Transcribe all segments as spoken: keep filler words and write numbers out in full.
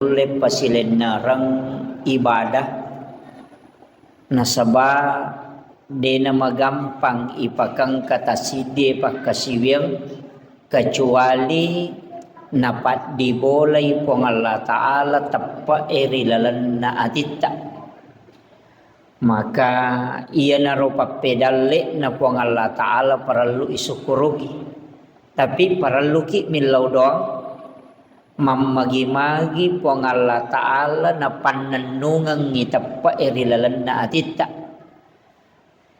Ulle pasilennereng ibadah, nasaba de namagampang ipakengka tasiddi pakkasiwiang, kecuali napaddibolai Puang Allah Ta'ala teppe'e ri lalenna atitta. Maka iyanaro pappedalle'na Puang Allah Ta'ala parellu isukkuruki. Tapi parelluki millau doang, mammagi-magi Puang Allah Ta'ala napannennungengngi teppe'e ri lalenna atitta.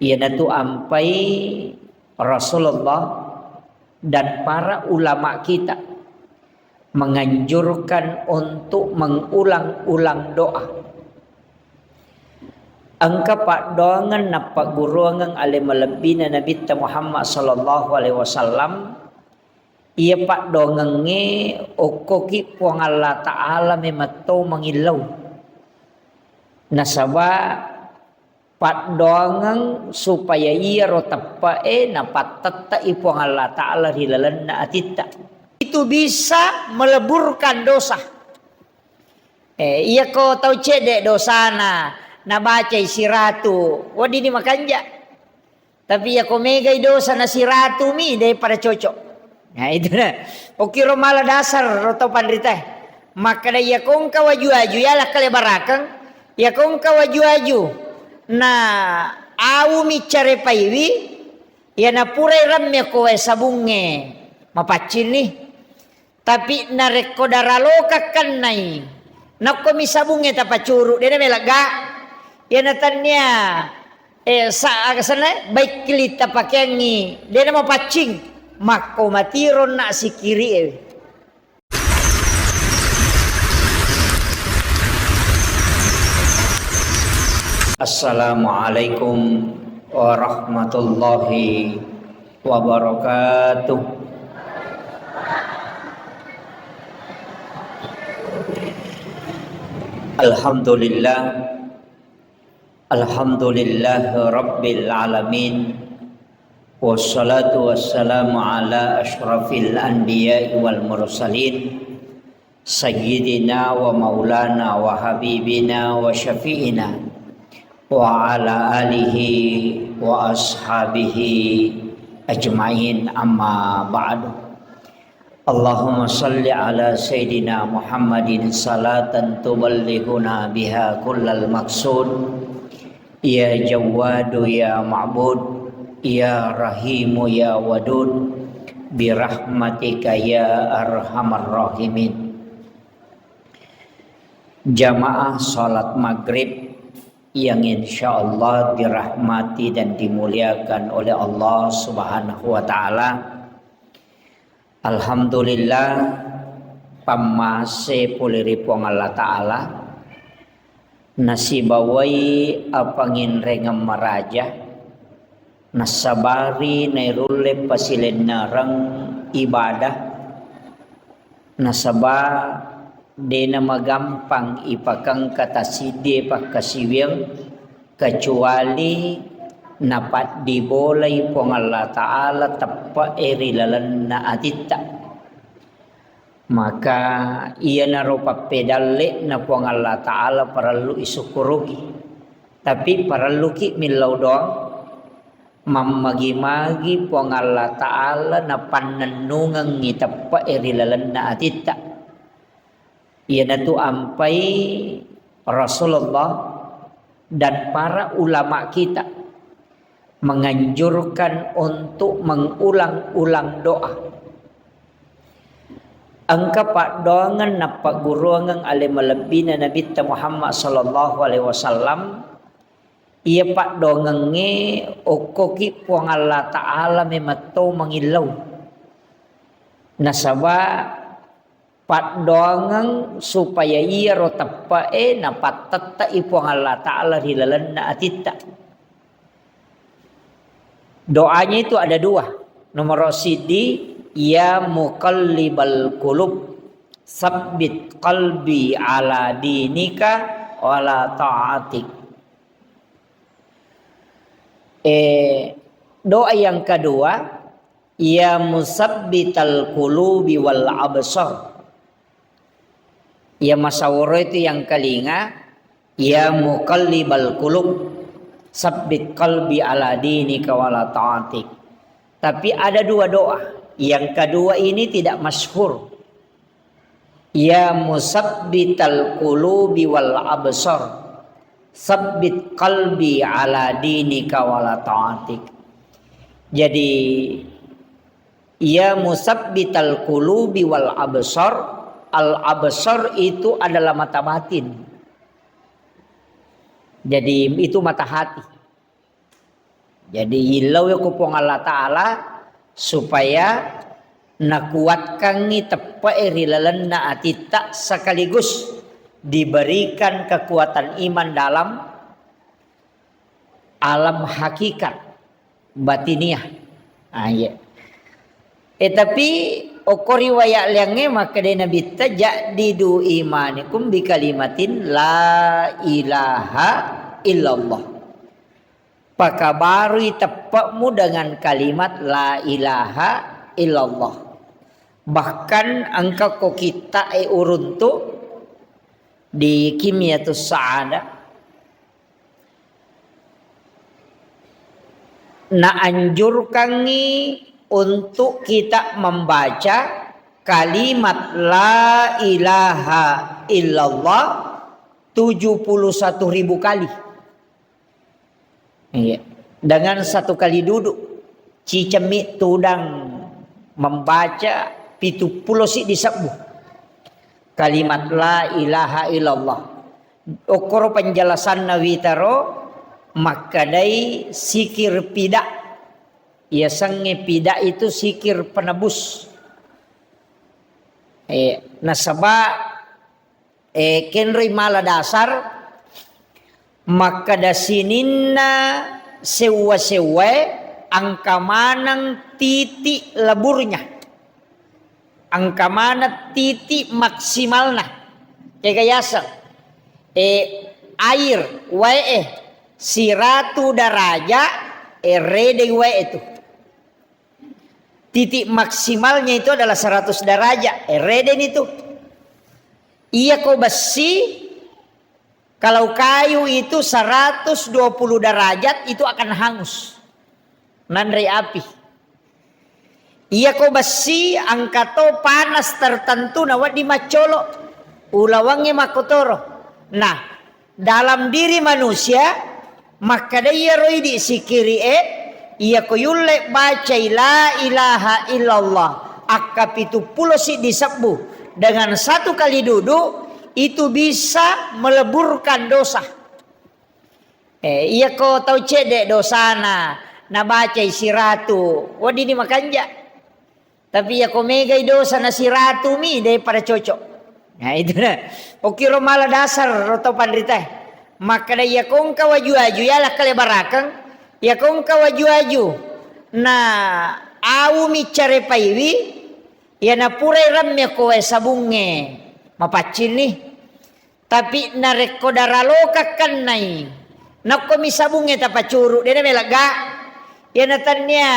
Iyanatu ampai Rasulullah dan para ulama kita menganjurkan untuk mengulang-ulang doa. Engka paddoangeng nappagguruangeng ale malebbina Nabitta Muhammad sallallahu alaihi wasallam, iya paddoangengnge okkoki Puang Allah Ta'ala memetto mangillau. Nasaba paddoangeng supaya iyaro teppe'e napattette'i Puang Allah Ta'ala ri lalenna atitta. Itu bisa meleburkan dosa. Eh, iyako tau cedde dosana, nabacai siratu, weddinni makanja. Tapi iyako megai dosa na siratu mi, daripada cocok. Nah, itu nah. Okiro mala dasar ro tau panrita. Makkeda iyako engka waju-waju, ya lakkale barakeng, iyako engka waju-waju, na awu mi carepaiwi, ya napurai ramme ko wae sabungnge, mapaccinni. Tapi narekko daraloka kannai, nakko mi sabungnge tapacuru, dena melegga. Iyana tannia, eh, sa-, aga sana, baik kili tapakeangngi, dena mapaccing, makko matiro na sikiri e. Assalamualaikum warahmatullahi wabarakatuh. Alhamdulillah. Alhamdulillah Rabbil Alamin. Wassalatu wassalamu ala asyrafil anbiya wal mursalin. Sayyidina wa maulana wa habibina wa syafi'ina wa ala alihi wa ashabihi ajma'in, amma ba'du. Allahumma salli ala Sayyidina Muhammadin salatan tuballighuna biha kullal maqsud. Ya Jawwadu ya Ma'bud, ya Rahimu ya Wadud, birahmatika ya arhamar rahimin. Jamaah salat maghrib yang insyaallah dirahmati dan dimuliakan oleh Allah Subhanahu wa Ta'ala. Alhamdulillah, pammase pole ri Puang Allah Ta'ala, nasibawai apanginrengeng maraja, nassabari nairulle pasilennereng ibadah, nasaba dena magampang ipakengka tasiddi pakkasiwiang, kecuali napaddibolai Puang Allah Ta'ala teppe'e ri lalenna atitta. Maka iyanaro pappedalle'na Puang Allah Ta'ala parellu isukkuruki. Tapi parelluki millau doang, mammagi-magi Puang Allah Ta'ala napannennungengngi teppe'e ri lalenna atitta. Iyanatu ampai Rasulullah dan para ulama kita menganjurkan untuk mengulang-ulang doa. Engka paddoangeng nappagguruangeng ale malebbina Nabitta Muhammad sallallahu alaihi wasallam, iya paddoangengnge okkoki Puang Allah Ta'ala memetto mangillau. Nasaba paddoangeng supaya iyaro teppe'e napattette'i Puang Allah Ta'ala ri lalenna atitta. Doanya itu ada dua. Nomor siddi, ya muqallibal qulub, sabbit qalbi ala dinika wala ta'atik. Eh, doa yang kedua, ya musabbital qulubi wal absar. Iya masaworo itu yang kalinga, ya muqallibal qulub, sabbit qalbi ala dinika wala ta'atik. Tapi ada dua doa. Yang kedua ini tidak masyhur. Ya musabbital qulubi wal absar, sabbit qalbi ala dinika wala ta'atik. Jadi, ya musabbital qulubi wal absar, al absar itu adalah mata batin. Jadi, itu mata hati. Jadi, illau ko Puang Allah Ta'ala supaya nakuatkangngi teppe'e ri lalenna atitta, sekaligus diberikan kekuatan iman dalam alam hakikat batiniah. Ah, iya. Eh, tapi okko riwayat liangnge makkedai Nabitta, "Jaddidu imanikum bi kalimatin la ilaha illallah." Pakabarui teppe'mu dengan kalimat la ilaha illallah. Bahkan engka ko kitta'e uruntu di Kimyatus Sa'adah, naanjurkangngi untuk kita membaca kalimat la ilaha illallah tujuh puluh satu ribu kali. Iya. Dengan satu kali duduk, cicemmi tudang membaca pitu pulo siddi sebbu kalimat la ilaha illallah. Okkoro penjelasanna witaro, makkedai sikir pida. Yasengnge pida itu sikir penebus. Eh, nasaba Eh, kenroi mala dasar, makkeda sininna sewwa-sewwae engka maneng titik leburnya. Engka maneng titik maksimalna. Kega yaseng. Eh, air, wae, eh, siratu daraja, eh, redeng wae tu. Titik maksimalnya itu adalah seratus derajat. Eh, redeni tu. Iya ko bessi, kalau kayu itu seratus dua puluh derajat itu akan hangus. Nanre api. Iya ko bessi, engka to panas tertentu na wedding maccolo. Ulawangnge makkotoro. Nah, dalam diri manusia, makkeda iyaro idi sikiri'e, iya ko yulle bacai la ilaha illallah akka pitu pulo siddi sebbu dengan satu kali duduk, itu bisa meleburkan dosa. Eh, iya ko tau cedde dosana, nabacai siratu, weddini makanja. Tapi iya ko megai dosa nasiratumi, de pada cocok. Nah, itu nah. Okiro mala dasar ro tau panritae. Makkeda iya ko engka waju-waju, ya lakkale barakeng, iya ko engka waju-waju. Nah, awu mi carepaiwi, iya napurai remme ko wae sabungnge mapaccing ni. Tapi narekko daraloka kennai, nakko mi sabungnge tapacuru, dena melegga. Iyana tannia,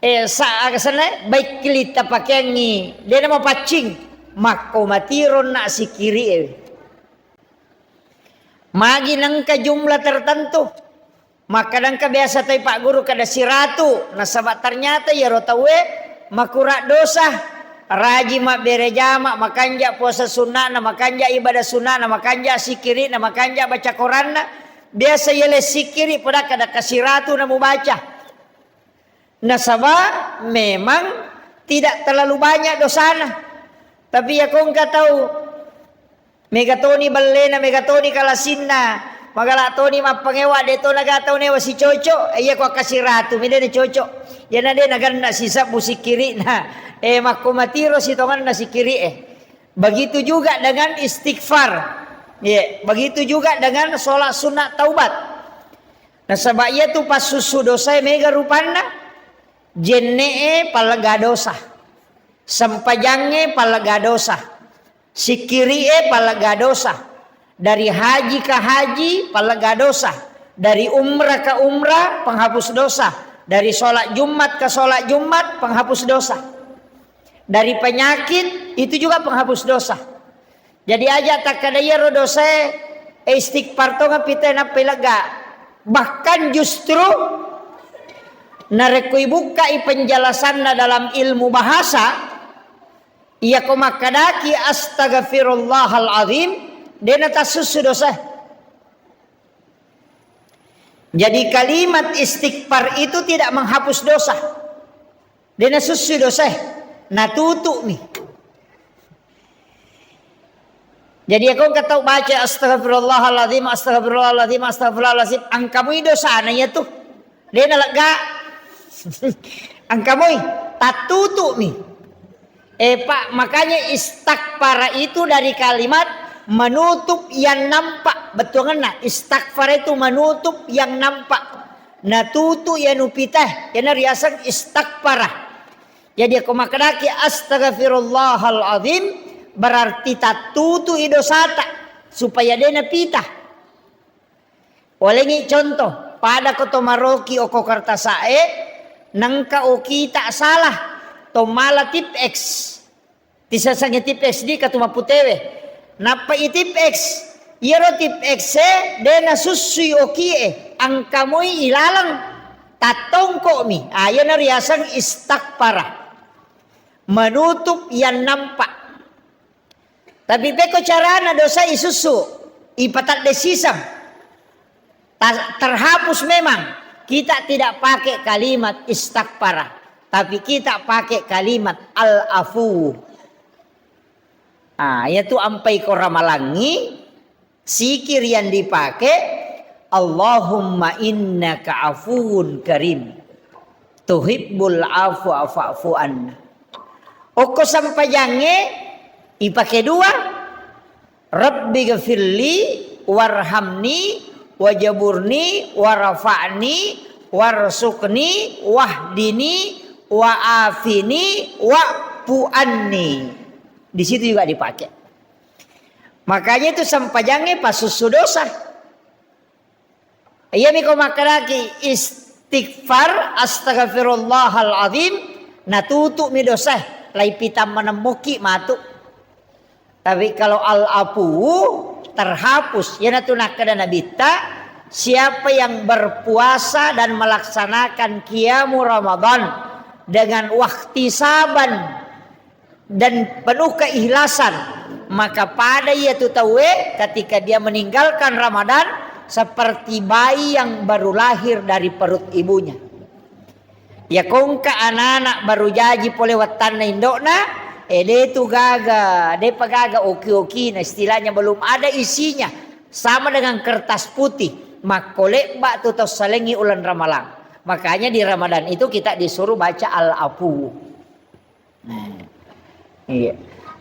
eh, sa-, aga senna, baik kilitta pakeangngi, dena mapaccing, makko matiro na sikiri e. Magi nengka jumlah tertentu. Makkadangka biasa toi Pak Guru kada siratu, nasaba ternyata iyaro tauwe makura dosa. Raji mabbere jama, makanja puasa sunnana, makanja ibadah sunnana, makanja sikirina, makanja baca koranna. Biasa yele sikiri pada kada kasiratu namubaca. Nasaba memang tidak terlalu banyak dosana. Tapi ya kongka tau Mega toni bellena, mega toni kalasinna, magala toni mappangewa, de to naga tau newa sicoco, iya ko akkasiratu mi de cocok. Iyana de naganna sisebbu sikiri'na, eh, makko matiro sitonganna sikiri e. Begitu juga dengan istighfar. Ye, begitu juga dengan sholat sunat taubat. Nasaba iya tu passussu dosae mega rupanna, jenne'e pallega dosa, sempajangnge pallega dosa. Sikiri'e pallega dosa. Dari haji ke haji pallega dosa. Dari umrah ke umrah penghapus dosa. Dari sholat Jumat ke sholat Jumat penghapus dosa. Dari penyakit itu juga penghapus dosa. Jadi aja takkeda iyaro dosae, eh, istighfar tongeng pita nappai lega. Bahkan justru narekko ibukkai penjelasanna dalam ilmu bahasa, iyako makkedaki astaghfirullahal azim, de natassussu dosae. Jadi kalimat istighfar itu tidak menghapus dosa. De nasussu dosae, natutu'mi. Jadi, iyako engka tau baca, "Astagfirullahaladzim, astagfirullahaladzim, astagfirullahaladzim," engka mui dosana iyatu. De nalegga. Engka mui, tattutu'mi. Eh, Pak, makanya istaghfara itu dari kalimat menutup yang nampak. Bettuangenna, istaghfara itu menutup yang nampak. Natutu iya nupitae, iyana riaseng istaghfara. Jadi, ko makkedaki astaghfirullahal azim, berarti tattutu'i dosata supaya de napita. Walengngi contoh, pada ko to maroki oko kertasae, nengka okita salah, to mala tip X. Tisasangnge tip X di katu mapputewe. Nappa i tip X, iyaro tip X e de nasussui okie, engka moi ilaleng, tattongko'mi. Ah, iyana riaseng istaghfara. Menutup yang nampak. Tapi pekko carana dosa isussu, ipatadde siseng. Ta-, terhapus memang. Kita tidak pakai kalimat istaghfara, tapi kita pakai kalimat al-afu. Ah, iyatu ampai ko ramalangngi, sikir yang dipakai, "Allahumma innaka afuwun karim, tuhibbul afwa fa'fu anna." Okko sempajangnge ipake dua, "Rabbi ghafirli warhamni wajaburni warfa'ni warsuqni wahdini wa'afini wa'fu anni." Di situ juga dipakai. Makanya itu sempajangnge pasussu dosa. Iyami ko makkedaki istighfar, astaghfirullahal azim, natutu'mi dosae, laipitang manemmuki matu. Tapi kalau al-afu, terhapus. Iyanatu nakkeda Nabitta, siapa yang berpuasa dan melaksanakan qiyamu Ramadan dengan wahtisaban dan penuh keikhlasan, maka pada iyatu tauwe ketika dia meninggalkan Ramadan seperti bayi yang baru lahir dari perut ibunya. Iyako engka anak-anak baru jaji pole wattanna indo'na, eh, de tu gaga, depa gaga oki-okina, istilahnya belum ada isinya, sama dengan kertas putih, makkolebba tu tau salengi ulan Ramalang. Makanya di Ramadan itu kita disuruh baca al-afu. Nah, iya.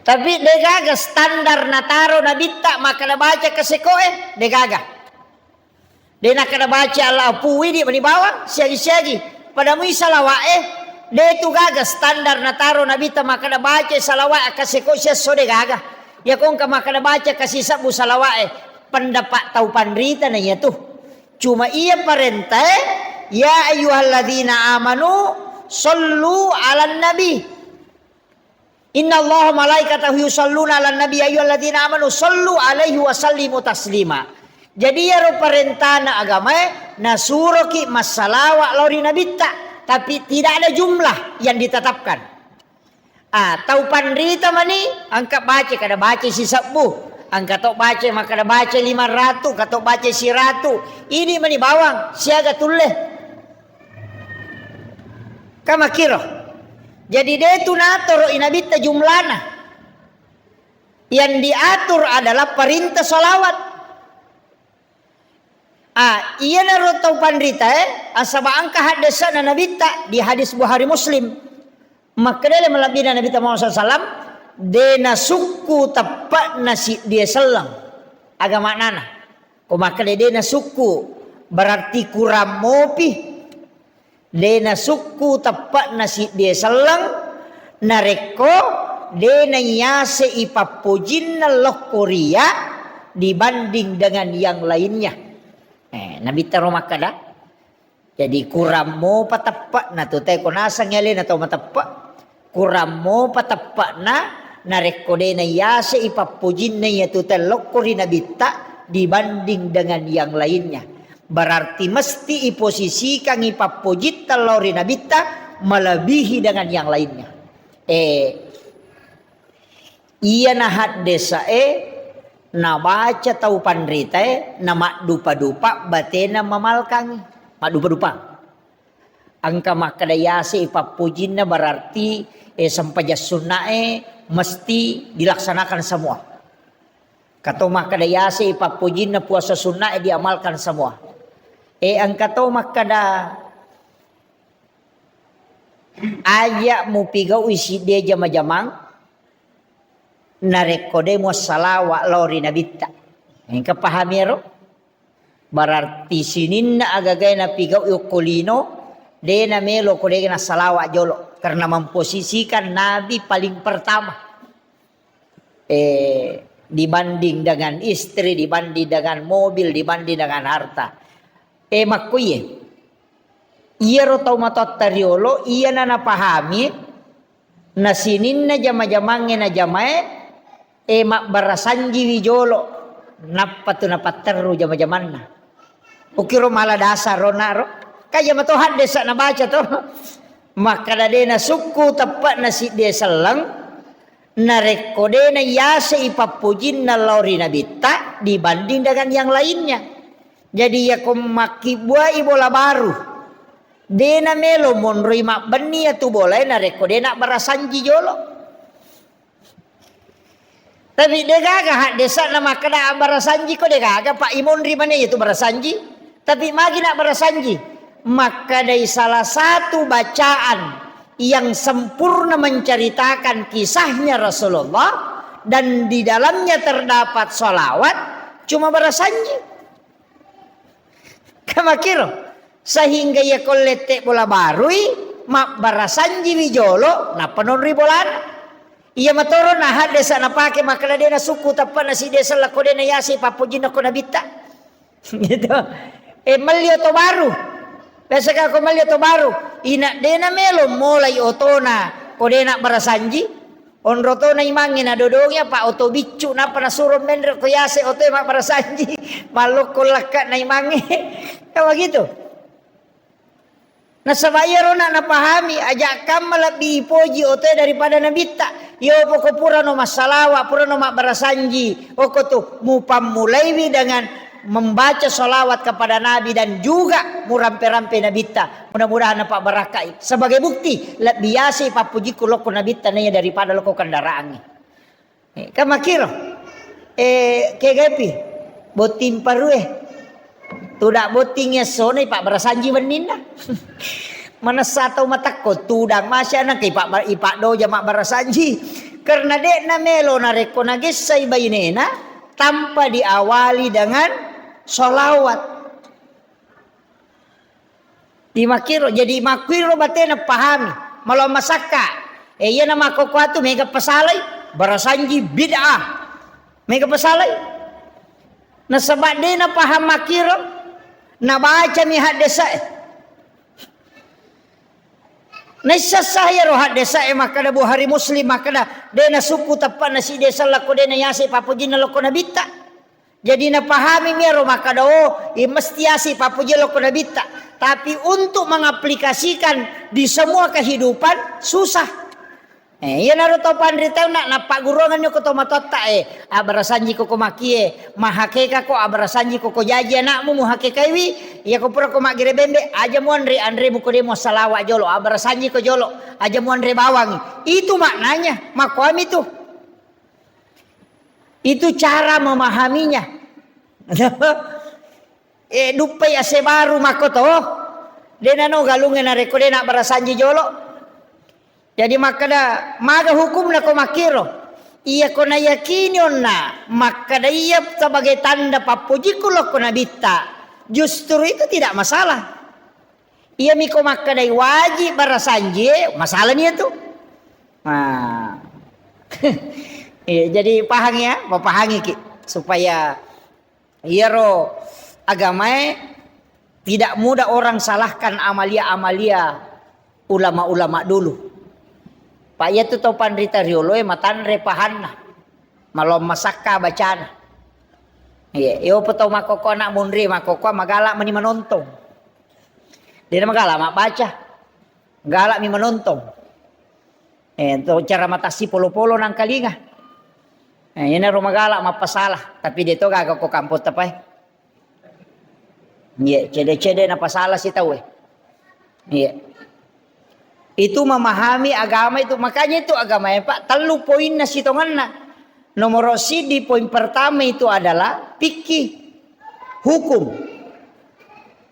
Tapi degaga standar nataro Nabitta makkeda baca kasekoe, degaga. De nakkeda baca al-afu, idi mani bawang, siagi-siagi. Pada mui salawa'e, de tu gaga standar nataro Nabitta makkeda baca salawa'e kaseko siesso, degaga. Iyako engka makkeda baca kasisebbu salawa'e, pendapat tau panrita na iyatu. Cuma iya parentae, "Ya ayyuhalladzina amanu sallu 'alan nabi. Innallaha malaikatahu yusalluna 'alan nabi, ya ayyuhalladzina amanu sallu 'alaihi wa sallimu taslima." Jadi iyaro parentana agamae, nasuroki massalawa lao ri Nabitta, tapi tidak ada jumlah yang ditetapkan. Ah, tau panrita mani, engka baca, kada baca sisebbu, engka to baca, makkada baca lima ratu, engka to baca siratu. Ini mani bawang, siaga tulle. Kamakiro. Jadi de tu natoro i Nabitta jumlana. Yang diatur adalah perintah salawat. Ah, iyanaro tau panritae, asaba engka haddesana Nabitta di hadis Bukhari Muslim. Makkedele malebbina Nabitta Muhammad sallallahu alaihi wasallam, de nasukku teppe'na siddie selleng. Aga maknana? Ko makkeda de nasukku, berarti kurang mopi. De nasukku teppe'na siddie selleng, narekko de naiyase ipappojinna lokko ria dibanding dengan yang lainnya. Eh, Nabitta ro makkeda, jadi kurang mopa teppe'na tu, te ko naseng alena tau mateppe', kurang mopa teppe'na Narekko de' naiyase' i pappojinna iyatu tellokko ri Nabitta dibanding dengan yang lainnya, berarti mesti iposisikan i pappojitta lao ri Nabitta melebihi dengan yang lainnya. Eh, iyana haddesa'e nabaca tau panritae, namaddupa-dupa batena mamalkangi. Maddupa-dupa. Engka makkeda yase' i pappojinna, berarti, eh, sempajang sunna'e mesti dilaksanakan semua. Engka to makkeda yase' i pappojinna, puasa sunna'e diamalkan semua. Eh, engka to makkeda aja' mupigau'i sidde jama-jamang narekko de' muassalawa lao ri Nabitta. Engka pahami ero? Berarti sininna agagae napigau'i okko lino, de' namelo ko de' nassalawa jolo, karena memposisikan Nabi paling pertama. Eh, dibanding dengan istri, dibanding dengan mobil, dibanding dengan harta. Eh, makkuye, iyaro tau matoatta riolo, iyana napahami, na sininna jama-jamangnge najamae, eh, mabbarasanjiwi jolo, nappa tu napatterru jama-jamanna. Ukiro mala dasar ro naro. Kaya mato haddesa' nabaca to. Makkada de' nasukku teppe'na sidde selleng, narekko de' naiyase' i pappojinna lao ri Nabitta dibanding dengan yang lainnya. Jadi, yako makkibbuai bola baru, de' namelo monroi mabbenni iyatu bolae narekko de' nabbarasanji jolo. Tapi de' gaga haddesa'na makkada abbarasanji ko, de' gaga, Pak, imonri mane iyatu barasanji. Tapi magi nabbarasanji? Makkadai salah satu bacaan yang sempurna menceritakan kisahnya Rasulullah dan di dalamnya terdapat salawat, cuma barasanji. Kamakiro, sehingga iya ko lette bola barui, mabbarasanjiwi jolo, nappa nonri bolana. Iya matoro na haddesa' napake makkada de' nasukku teppe'na sidde selleng ko de' nayase' pappojinna ko Nabitta. Gitu. Eh, melli oto baru. Biasa ka ko melli oto baru, ina de' namelo molai otona ko de' nabbarasanji. Onro to naimangnge nadodongi apa oto biccu, nappa nasuro menre' ko yase' otoe mabbarasanji. Mallokko lakka' naimangnge. Kan begitu. Nasaba' iyaro na napahami, aja' kamma lebbi ipoji otoe daripada Nabitta. Iyo poko purano massalawa, purano mabbarasanji, oko tu mupammulaiwi dengan membaca salawat kepada Nabi dan juga murampe-rampe Nabitta. Mudah-mudahan napabbarakkai. Sebagai bukti, lebbi yase' pappujikku lokko Nabitta naiya daripada lokko kendaraangnge. Eh, kan makkiro. Eh, kegepi. Botting parue. Tuda' botting essona ipabbarasanji wenninna. Manessa tau matakko, tudang masi anakka ipa-, ipaddoja mabbarasanji. Karena de' namelo narekko nagessai bainena tanpa diawali dengan salawat. Di makkiro, jadi makkuiro batena pahami. Malo masakka. Eh, iyana makkokkoe tu mega pasalai, barasanji bid'ah. Mega pasalai. Nasaba' de' napaham makkiro, nabacami haddesa'e. Naissessa iyaro haddesa'e makkada Bukhari Muslim makkada, de' nasukku teppe'na sidde selleng ko de' nayase' pappojinna lokko Nabitta. Jadi napahami mi ero makkada, oh, iya mesti yase' pappuji lokko Nabitta. Tapi untuk mengaplikasikan di semua kehidupan, susah. Eh, iyanaro to panrita na, nappagguruangenni ko to matoatta, eh, abbarasanji ko ko makie, mahakeka ko abbarasanji ko ko jaji anakmu, muhakekaiwi, iya ko pura ko maggere bembe, aja muanre, anre muko de' muassalawa jolo, abbarasanji ko jolo, aja muanre bawang. Itu maknanya, makkuami tu. Itu cara memahaminya. Eh, duppai ase baru makko to. De' nano galungnge narekko de' nabbarasanji jolo. Jadi makkada, maga hukumna ko makkiro? Iya ko nayakini onna makkada iya sebagai tanda pappojikku lokko Nabitta, justru itu tidak masalah. Iyami ko makkadai wajib barasanji, masalani iyatu. Nah. Iya, jadi pahang ya, papahangiki supaya iyaro agamae tidak mudah orang salahkan amalia-amalia ulama-ulama dulu. Pa' iyatu tau panrita rioloe matanre pahanna. Malong masakka bacana. Iya, iyopo tau makkokkoe anak munri, makkokkoe magala' mani manontong. De' na magala' mabbaca. Gala' mi manontong. Eh, to cara matasi polo-polo nangkalinga. Eh, iyanaro magala' mappasala, tapi de' to gaga ko kampong tapae. Iya, cede-cede napasala si tau e. Iya. Itu memahami agama itu, makanya itu agama e, Pak, tellu poinna sitongenna. Nomor siddi, poin pertama itu adalah fikih, hukum.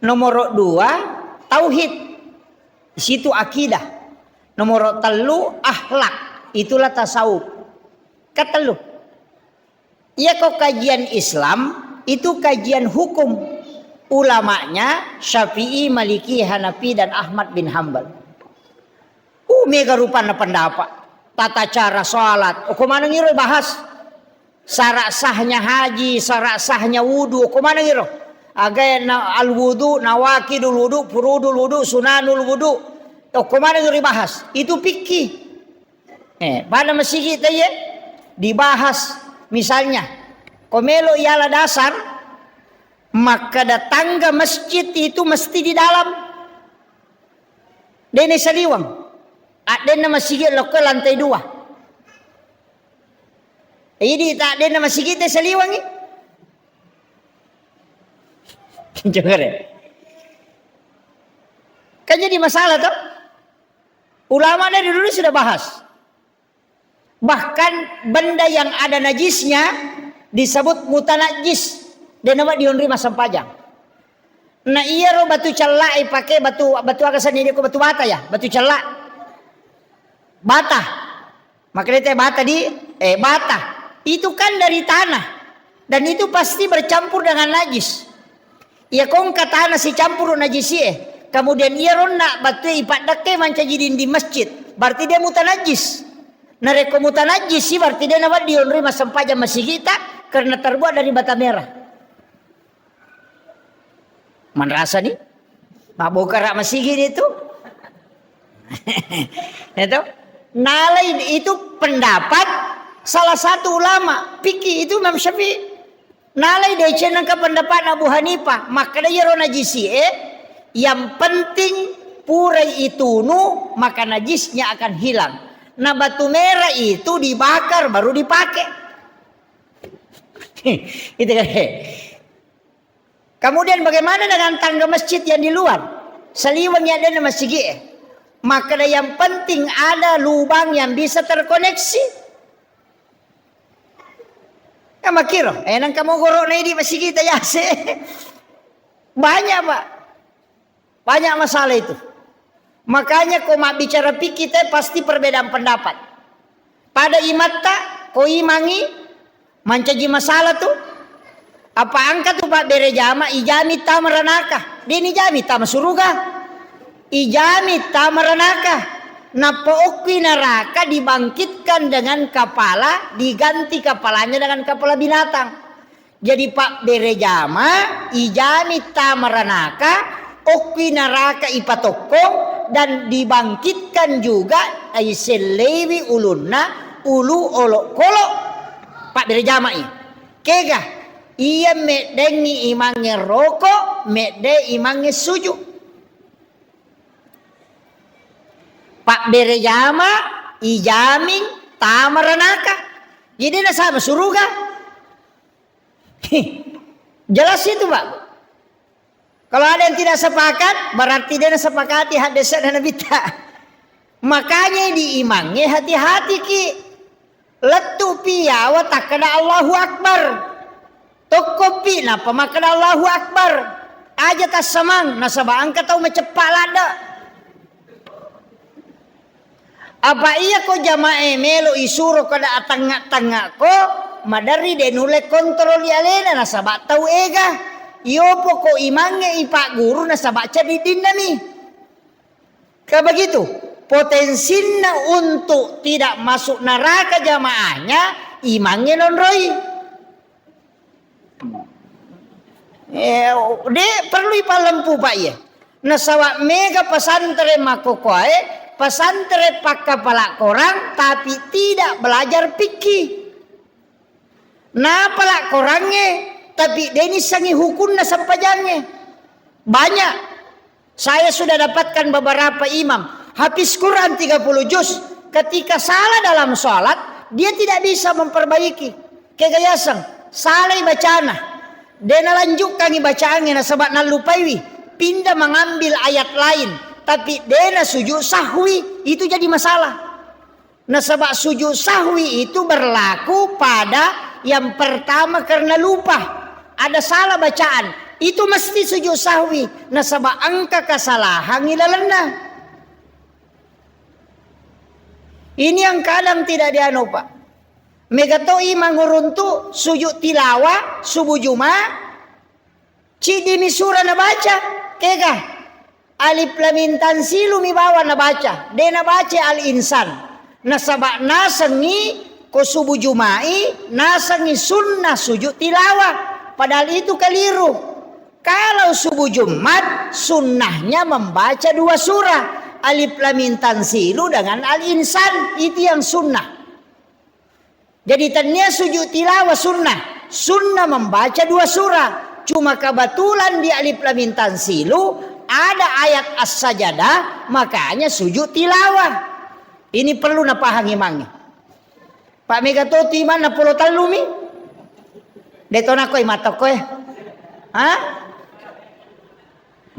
Nomor dua, tauhid. Situ akidah. Nomor tellu, akhlak. Itulah tasawuf. Ketellu. Iyako kajian Islam, itu kajian hukum. Ulamanya Syafi'i, Maliki, Hanafi, dan Ahmad bin Hambal. Uh, mega rupanna pendapat. Tata cara salat. Okko maneng iro bahas. Syarat sahnya haji, syarat sahnya wudu. Okko maneng iro. Agae na al-wudu, nawakidul wudu, furudul wudu, sunanul wudu. Okko maneng iro bahas. Itu fikih. Eh, pada masigi ta iye dibahas, misalnya, ko melo iala dasar, makkeda tangga masjid itu mesti di dalam. Dene saliweng. Addenna masigi lokko lantai dua. Idi ta addenna masigi te saliwengi. Coba deh. Kan jadi masalah toh? Ulama dari dulu sudah bahas. Bahkan benda yang ada najisnya disebut mutanajis. De' nawedding dionroi massempajang. Na iyaro batu cella' ipake batu, batu aga senni ko batu bata ya, batu cella'. Bata. Makanya teh bata di, eh, bata. Itu kan dari tanah. Dan itu pasti bercampur dengan najis. Iya, ko engka tana sicampuru najisi e, kemudian iya ronna battue ipaddakkai mancaji dinding masjid, berarti dia mutanajis. Narekko mutanajis i, berarti de' nawedding dionroi massempajang masigita karena terbuat dari bata merah. Manrasani? Mabbokara masigi itu. Itu. Nalai itu pendapat salah satu ulama fikih itu Imam Syafi'i. Nalai deceng nengka pendapatna Abu Hanifah, makkeda iyaro najisi e, yang penting purai itunu, maka najisnya akan hilang. Nah, batu merah itu dibakar baru dipakai. Itu kan. Kemudian bagaimana dengan tangga masjid yang di luar? Saliweng ya dena masigi e. Makkeda yang penting ada lubang yang bisa terkoneksi. Ya, makkiro, eh, nengka mogoro na idi masigita yase. Banyak, Pak. Banyak masalah itu. Makanya ko mabbicara fikih te pasti perbedaan pendapat. Pada imatta, ko imangi mancaji masalah tu. Apa engka tu pabbere jama, ijami tama ranaka. Deni jami tama suruga. Ijami tama ranaka. Nappa okki neraka dibangkitkan dengan kepala, diganti kepalanya dengan kepala binatang. Jadi pabbere jama, ijami tama ranaka, okki neraka ipatokkong, dan dibangkitkan juga, iselleiwi ulunna, ulu olokolo. Pabbere jamai. Kega? Iya meddengngi imangnge roko, medde imangnge suju. Pabbere jama, ijaming, tama ranaka. Jadi nasaba suruga. Jelas itu, Pak. Kalau ada yang tidak sepakat, berarti dia sepakati hadis dan Nabi ta. Makanya di imangnge hati-hati ki. Lettu pi yawa takkeda Allahu Akbar. Tokko pi nappa makkeda Allahu Akbar. Aja tassamang, nasaba engka tau maceppa ladde. Apa iya ko jamae melo isuro kada atangnga-tangnga ko, maderri de nulle kontrol i alena nasaba tau ega. Iyopo ko imangnge ipagguru nasaba cadiddinna mi. Ka begitu, potensinna untuk tidak masuk neraka jamaahnya imangnge nonroi. Eh, de perlu ipallempu, Pak, iya. Nasaba mega pesantren makkokkoe, Pesantren pakkapala korang, tapi tidak belajar fikih. Napala korangnge, tapi de nissengi hukunna sempajangnge. Banyak. Saya sudah dapatkan beberapa imam, hafiz Quran tiga puluh juz, ketika salah dalam sholat, dia tidak bisa memperbaiki. Kega yaseng, salai bacana. De nalanjukkangi bacaangnge nasaba nallupaiwi, pindah mengambil ayat lain, tapi de nasujud sahwi, itu jadi masalah. Nasaba sujud sahwi itu berlaku pada yang pertama karena lupa. Ada salah bacaan. Itu mesti sujud sahwi. Nasaba engka kesalahan ilalenna. Ini yang kadang tidak dianu, Pak. Mega to imang uruntu sujud tilawa subuh Juma, ciddimi sura nabaca, kega? Alif Lam Mim Tanzilu mi bawang nabaca, de nabaca Al Insan. Nasaba nasengngi ko subuh Juma'i, nasengngi sunnah sujud tilawa. Padahal itu keliru. Kalau subuh Jumat, sunnahnya membaca dua surah, Alif Lam Mim Tanzilu dengan Al Insan, itu yang sunnah. Jadi, tennia sujud tilawah sunnah. Sunnah membaca dua surah. Cuma kebetulan di Alif Lam Mim Tanzilu ada ayat As-Sajadah, makanya sujud tilawah. Ini perlu napahangi mangi. Pak, mega to tu imanna polo tellumi. De to nakoi matokkoe. Hah?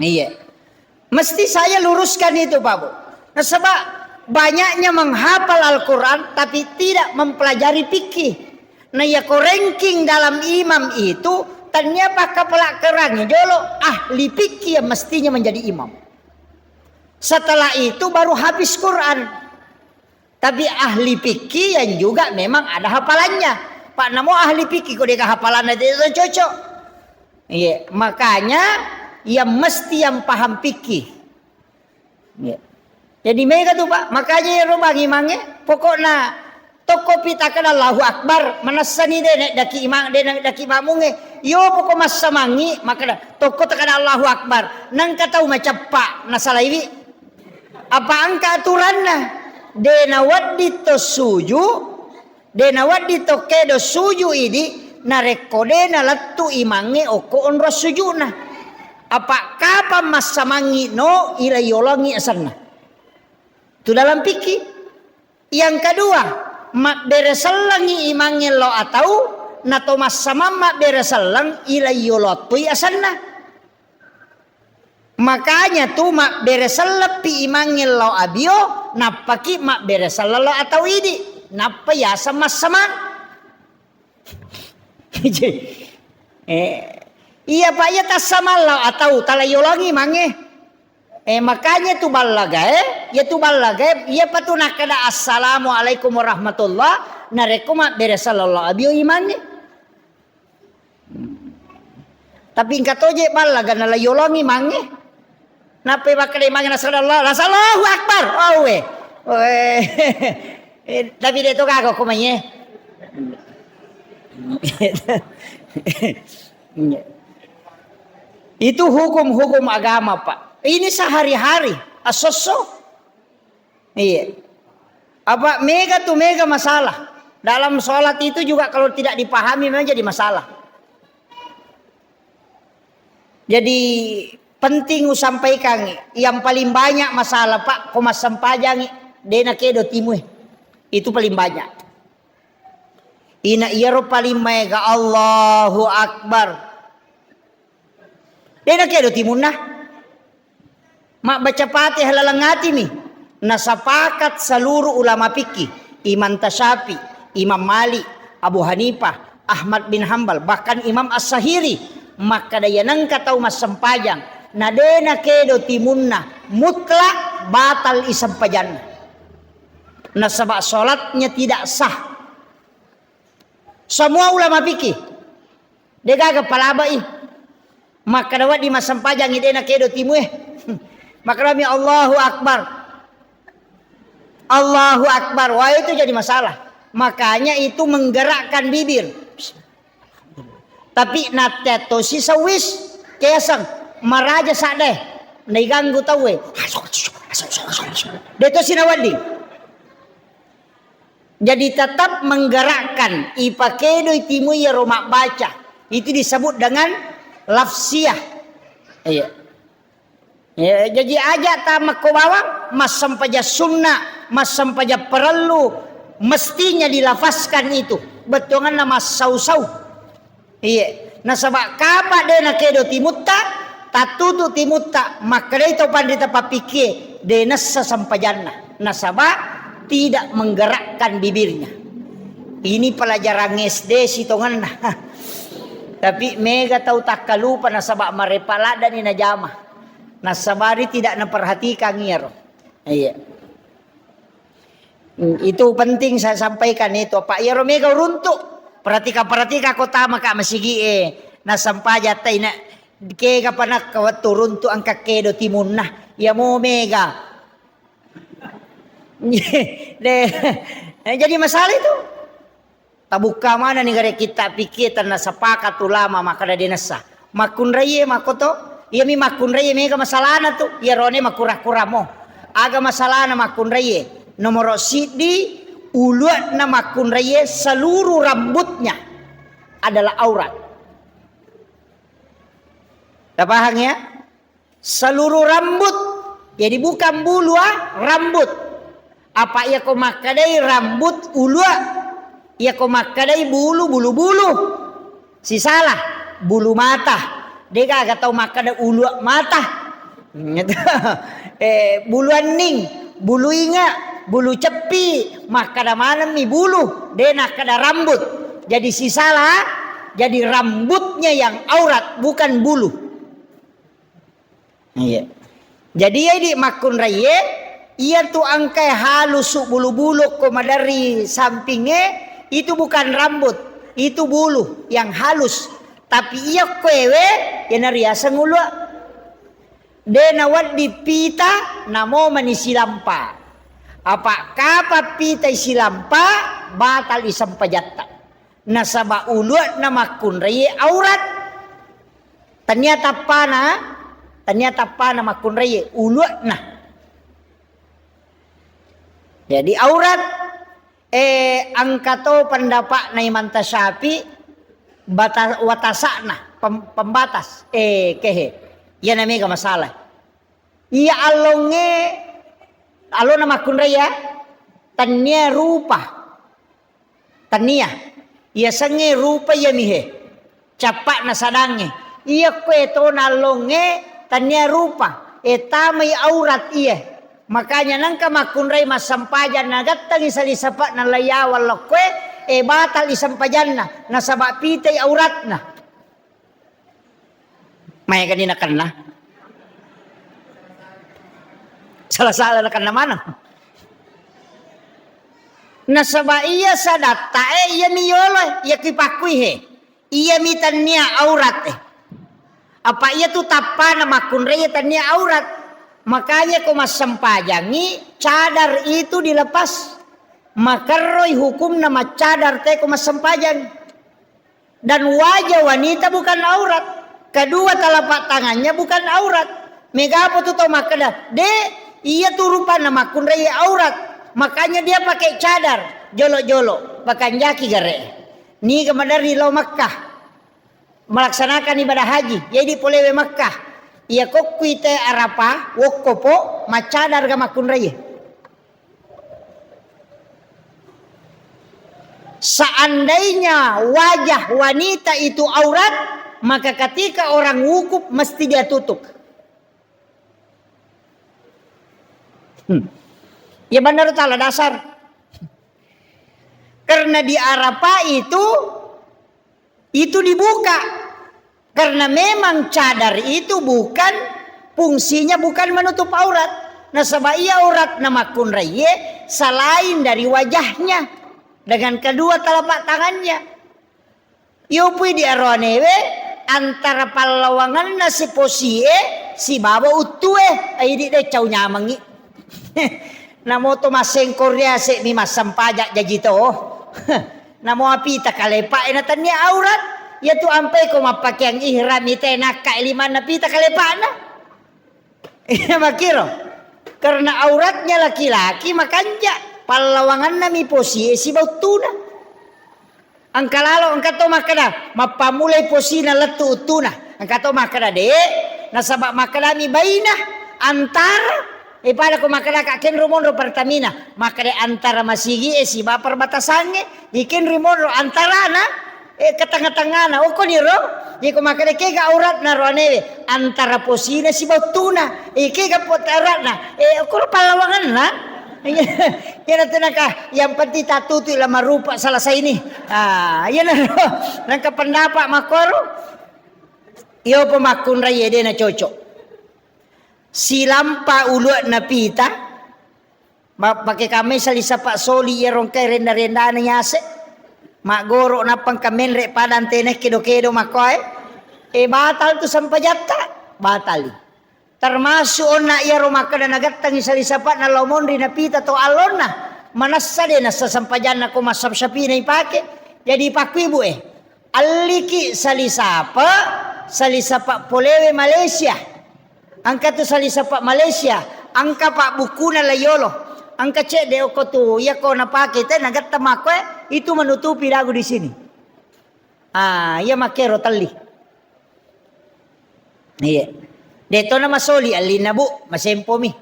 Iya. Mesti saya luruskan itu, Pak Bu. Nasaba banyaknya menghafal Al-Quran tapi tidak mempelajari fikih. Nah, ya ko ranking dalam imam itu, tania pakkapala kerangi jolo ahli fikih yang mestinya menjadi imam. Setelah itu baru hafiz Quran. Tapi ahli fikih yang juga memang ada hafalannya. Pak, namo ahli fikih kok dia hafalannya tidak cocok. Iya, makanya yang mesti yang paham fikih. Iya. Jadi mega tu, Pak. Makanya ya robangi mange, pokokna tokko pi takkeda Allahu Akbar, manessani de nek daki imang, de nek daki makmunge. Yo pokok massamangi, makkeda tokko takkeda Allahu Akbar. Nangka tau maceppa nasalaiwi. Apa engka aturanna? De nawedding to suju, de nawedding to kedo suju idi, narekko de nalettu imangnge okko onrong sujuna. Apa kapang massamangngi no, ila yolongi asenna. Tu dalam fikih. Yang kedua, mabbere sellengngi imangnge lo atau nato massamang mabbere selleng, ila yolottui asenna. Makanya tu mabbere selleppi imangnge lao abio, nappaki mabbere selleng lao atau idi, nappa yaseng massamang. Eh, iya, Pak, iya tassamang lao atau tala yolongi mange. Eh, makanya tu ballagae, iya tu ballagae, iya patu nakkeda assalamualaikum warahmatullah, narekko mabbere selleng lao abio imangnge. Tapi engka toje ballaga nala yolongi mange. Nappai makkeda mange nasala Allah, nasala Allahu Akbar. Oh, we. Weh. Eh, tapi de to gaga ko mai, eh. Itu hukum-hukum agama, Pak. Ini sehari-hari, asosso. Iya. Apa mega tu mega masalah. Dalam sholat itu juga kalau tidak dipahami memang jadi masalah. Jadi penting usampaikan, yang paling banyak masalah, Pak, ko massempajangi, de nakedo timue. Itu paling banyak. Ina iyaro paling maega Allahu Akbar. De nakedo timunna. Mabbaca Fatihah laleng atimi. Nasapakat seluruh ulama fikih, Imam Tasyafi, Imam Malik, Abu Hanifah, Ahmad bin Hambal, bahkan Imam As-Sahiri makkeda, iya nengka tau massempajang na de nakedo timunna, mutlak batal isempajanna. Nasaba sholatnya tidak sah. Semua ulama fikih. Degaga palabai. Makkeda wedding massempajangi de nakedo timue. Makkedami Allahu Akbar. Allahu Akbar. Wah, itu jadi masalah. Makanya itu menggerakkan bibir. Tapi natteattosi sewis, kesang, maraja sadde, naiganggu tauwe. De' to sinawedding. Jadi tetap menggerakkan, ipakedoi timu iyaro mabbaca. Itu disebut dengan lafsiyah. Iya. Ya, jaji aja' ta makko bawang, massempajang sunna, massempajang parellu, mestinya dilafazkan itu. Bettuanganna massau-sau. Iye, nasaba' kapa de' nakedo timutta, tattutu timutta, makkedai tau panrita pappikkie, de' nessa sempajanna. Nasaba' tidak menggerakkan bibirnya. Ini pelajaran S D sitongenna. Tapi mega tau takkalupa nasaba' marepa' laddani najama. Nasabari tidak naperhatikan iyaro. Iya. Hmm, itu penting saya sampaikan itu, Pak. Iyaro mega uruntu'. Perhatikan, perhatikan ko tama ka' masigi e. Nasempaja' taina kega panakka wettu uruntu' engka kedo timunna. Iya mo mega. De, jadi masalah itu. Tabukka manenni gare' kitta' pikkie, tenna sepakat ulama makkeda de' nessa. Makkunraie makkoto, iyami makkunraie mega masalahna tu, iyarone makkura-kura mo. Aga masalahna makkunraie? Nomoro siddi, ulu'na makkunraie seluruh rambutnya adalah aurat. Tapahang ya? Seluruh rambut. Jadi bukan bulu, ah, rambut. Apa iya ko makkedai rambut ulu, ah? Iya ko makkedai bulu, bulu-bulu. Sisala, bulu mata. De' gaga tau makkeda ulu mata. Eh, bulu anning, bulu inga, bulu ceppi, makkeda manemmi bulu, de' nakkeda rambut. Jadi sisala, jadi rambutnya yang aurat, bukan bulu. Iya. Jadi, iya idi' makkunraie, iya tu engkae halusu bulu-bulu ko maderri sampingnge, itu bukan rambut, itu bulu yang halus. Tapi iya ko ewe, iyana riaseng ulu. De' nawedding pita, namo mani silampa. Apa' kapa pitai silampa, batal i sempajatta. Nasaba' ulu'na makkunraie aurat. Tania tappana, tania tappana makkunraie ulu'na. Jadi aurat, eh, engka to pendapa'na Imam Tasyafi, bata-, watasa'na, pem-, pembatas, eh, kehe. Iyana mega masalah. Iya allongnge, allonna makkunrai ya, tania rupa. Tania. Iya sengnge rupa iya mihe. Cappa'na sadangnge. Iya kue tona allongnge tania rupa. E tamai aurat iya. Makanya nengka makkunrai massempajang nagattangi sali sapa'na laiyawang lokkoe, e batal i sempajanna. Nasaba pitai auratna. Maegani nakenna. Sala-sala nakenna maneng. Nasaba iya sadatta e, iyami yolo e, iya kipakkui he. Iyami tania aurat e. Apa iya tu tappana makkunrai tania aurat. Makanya ko massempajangi, cadar itu dilepas. Makerroi hukumna maccadar te ko massempajang. Dan wajah wanita bukan aurat. Kedua telapak tangannya bukan aurat. Megapo tu tau makkeda, de, iya tu rupanna makkunrai aurat. Makanya dia pakai cadar, jolo-jolo, pakanjaki gare. Niga maderri lao Makkah, melaksanakan ibadah haji, jadi polewe Makkah. Iya kokkui te Arafah, wokkopo, maccadar ga makkunrai. Seandainya wajah wanita itu aurat, maka ketika orang wukuf mesti dia tutup. Hmm. Ya benar, tala dasar. Karena di Arafah itu itu dibuka. Karena memang cadar itu bukan, fungsinya bukan menutup aurat. Nasaba iya auratna makkunraie selain dari wajahnya dengan kedua telapak tangannya. Yopui di aroanewe antara pallawanganna siposie sibawa uttue, aidi de cau nyamengi. Namo to massengko riase'mi massempajang jaji to. Namo apita kalepa e na tania aurat, iya tu ampai ko mappakeang ihram ite nakka e limanna pita kalepana. Iya makkiro. Karena auratnya laki-laki makanja, pallawanganna mi posie siba uttuna. Engka lalo, engka to makkeda, mappammulai posina lettu uttuna. Engka to makkeda, de, nasaba makkedami baina, antara, e, pada ko makkeda ka kenro monro Pertamina, makkeda antara masigi e siba perbatasangnge, ikenri monro antarana, e, ke tengah-tengahna, okko niro, iko makkeda kega auratna ro anewe, antara posina siba uttuna, e, kega pot auratna, e, okko pallawanganna. Iyana tenaka, yang penting tatutu la marupa salah saini. Ah, iyana nangka pendapat makkoro. Iyo pemakkunrai ede na cocok. Silampa uluak napita, ma-, pake kamai sali sapa soli iyaro engkae renda-rendana yase. Maggoro nappa engka menre pada antena kedo-kedo makkoe. E, batal tu sempajatta, batali. Termasuk onna iyaro makkeda nagattangi sali sapa'na lao monri napita to allonna. Manassa de nassa sempajanna ko massap-sapina ipake. Jadi pakkuibu e. Alliki sali sapa, sali sapa polewe Malaysia. Engka tu sali sapa Malaysia, engka pa bukkuna la yolo. Engka cedde okko tu, iya ko napake te nagatta makkoe, itu menutupi dagu di sini. Ah, iya makkero telli. Iya. De to na masoli allinna, Bu, masempomi.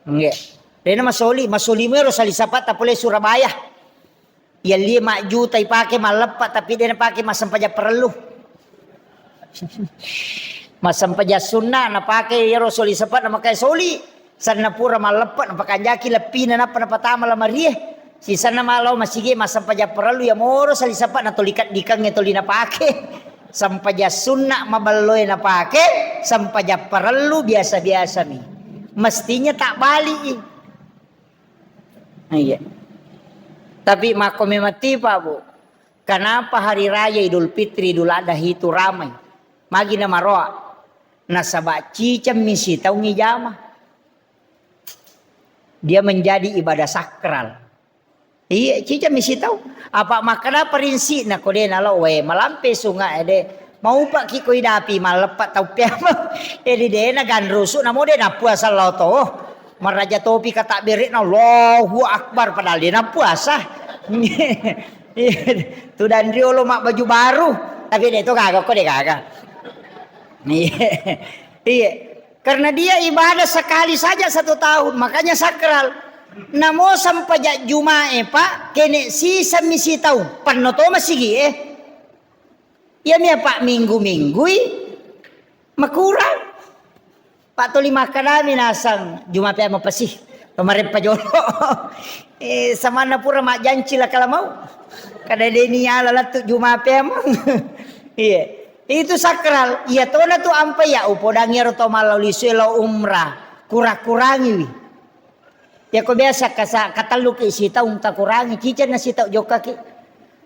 Nggih. De na masoli, masoli mero sali sapa ta pole Surabaya. Yallie majjuta ipake malleppa, tapi de napake massempajang parellu. Massempajang sunna napake iyaro soli sepa namakai soli. Sanna pura malleppa napakanjaki leppina nappa napatama lamarie. Sisanna malo masigi massempajang parellu ya moro sali sepa natoli keddikengnge toli napake. Sempajang sunna maballoe napake, sempajang parellu biasa-biasa mi. Mestinya tak balik. Iya. Tapi makko memang tipa, Bu. Kenapa hari raya Idul Fitri, Idul Adha itu ramai? Magi na maroa. Nasaba ciceng mi sitaung ijama. Dia menjadi ibadah sakral. Iya, ciceng mi sitaung. Apa makkeda prinsipna ko de nalo we malampe sunga ede. Maupaki ko idapi malleppa tau peameng. Edi de na ganrusu namo de napuasa lao to. Maraja topi kata berek na Allahu Akbar padahal de napuasa. Tudang riolo mak baju baru. Tapi de to gaga ko de gaga. Iya. Iya. Karena dia ibadah sekali saja satu tahun, makanya sakral. Namo sempajang Jumae, Pak, kene siseng mi sitaung, penno to masigi e. Iya mi apa minggu-minggui makurang. Pak toli makkedami nasang Juma pe mapasi. Pemareppa jolo. Eh, samanna pura majjanci la kala mau. Kada deni ala lattu Juma pe. Iya. Itu sakral. Iya tona tu ampai ya upodangi ro to mallau lisu lo umrah. Kurang-kurangiwi. Yako biasa kasa-, katelluki sitaung takurangi, ciceng na sitaung jokkaki.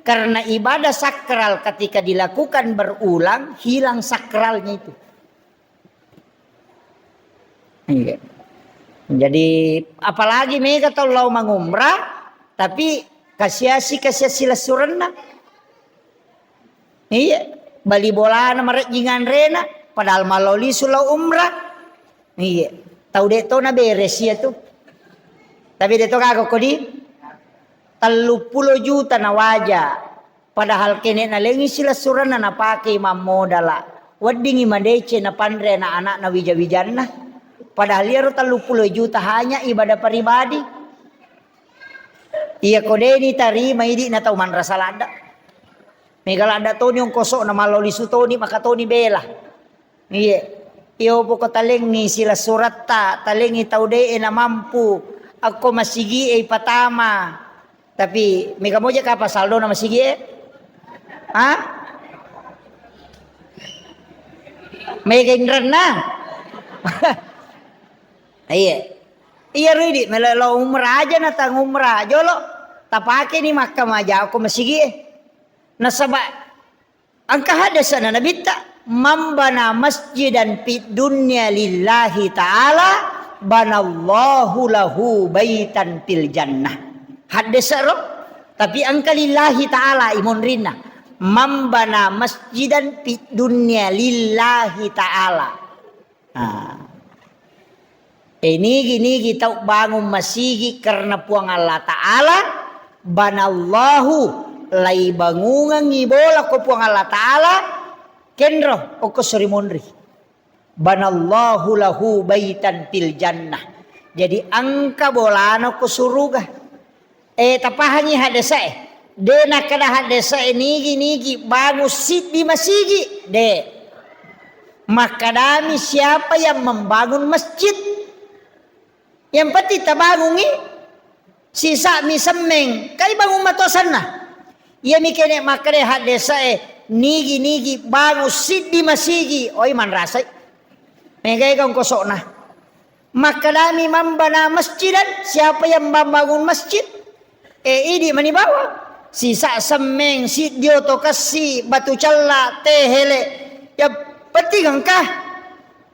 Karena ibadah sakral ketika dilakukan berulang, hilang sakralnya itu. Iya. Jadi apalagi mega tau lao mangumrah, tapi kasiasi kasiasi lessurenna. Iya, bali bolana marejjing anrena, padahal mallau lisu lao umrah. Iya, tau de to na beres iya tu. Tapi de to gaga kodi telluppulo juta na waja. Padahal kene nalengi silessurenna napake mammodala. Weddingi madece napanre anak-anakna wija-wijanna. Padahal iyaro telluppulo juta hanya ibadah pribadi. Iya ko deni tarima idi na tau manrasa ladda. Mega ladda toni ongkoso na mallau lisu toni maka toni bela. Iye. Iyo poko talengi silessuretta, talengi tau de e na mampu. Akko masigi e ipatama. Tapi mega moja kapa saldo na masigi e? Ha? Mega inrenna? Iya. Iya ridi melo lo umrah aja na tang umrah jolo. Tapake ni makka maja ko masigi e. Nasaba engka hadesana nabitta, "Man bana masjidan fid dunya lillahi ta'ala, banallahu lahu baitan fil jannah." Haddesa ro, tapi engka lillahi ta'ala imonrinna. "Man bana masjidan fid dunya lillahi ta'ala." Ah. Eh, nigi-nigi tau bangung masigi karena Puang Allah Ta'ala, banallahu, laibangungengngi bola ko Puang Allah Ta'ala, kenro, okko suri monri. Banallahu lahu baitan fil jannah. Jadi engka bolana ko suruga. Eh, tapahangi haddese'e. De nakkeda haddese'e nigi-nigi bangun siddi masigi. De. Makkadami siapa yang membangun masjid. Yang penting tabangungi sisa'mi semmeng. Kai bangun matosanna. Iyami kene makkeda haddese'e nigi-nigi bangun siddi masigi. Oi manrasai. Megai kong kosokna. Makkedami mambana masjidan, siapa yang membangun masjid? Eh, idi mani bawang. Sisa semmeng, siddi oto kessi, batu cella, tehele. Ya penting engka.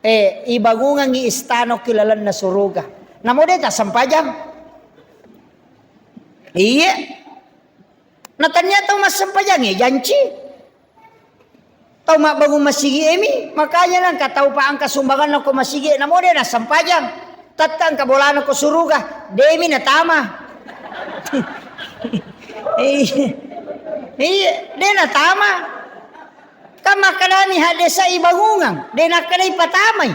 Eh, ibangungangi istana ki lalenna suruga. Namo de tassempajang. Iya. Natania tau massempajang ya janci. Tau mabbangung masigi emi, makanya nangka tau pa angka sumbanganna ko masigi, namo de nassempajang. Tetta angka bolana ko suruga, demi natama. Iya. Iya, de natama. Kan makkedani haddese'i bangungang, de nakkedai patamai.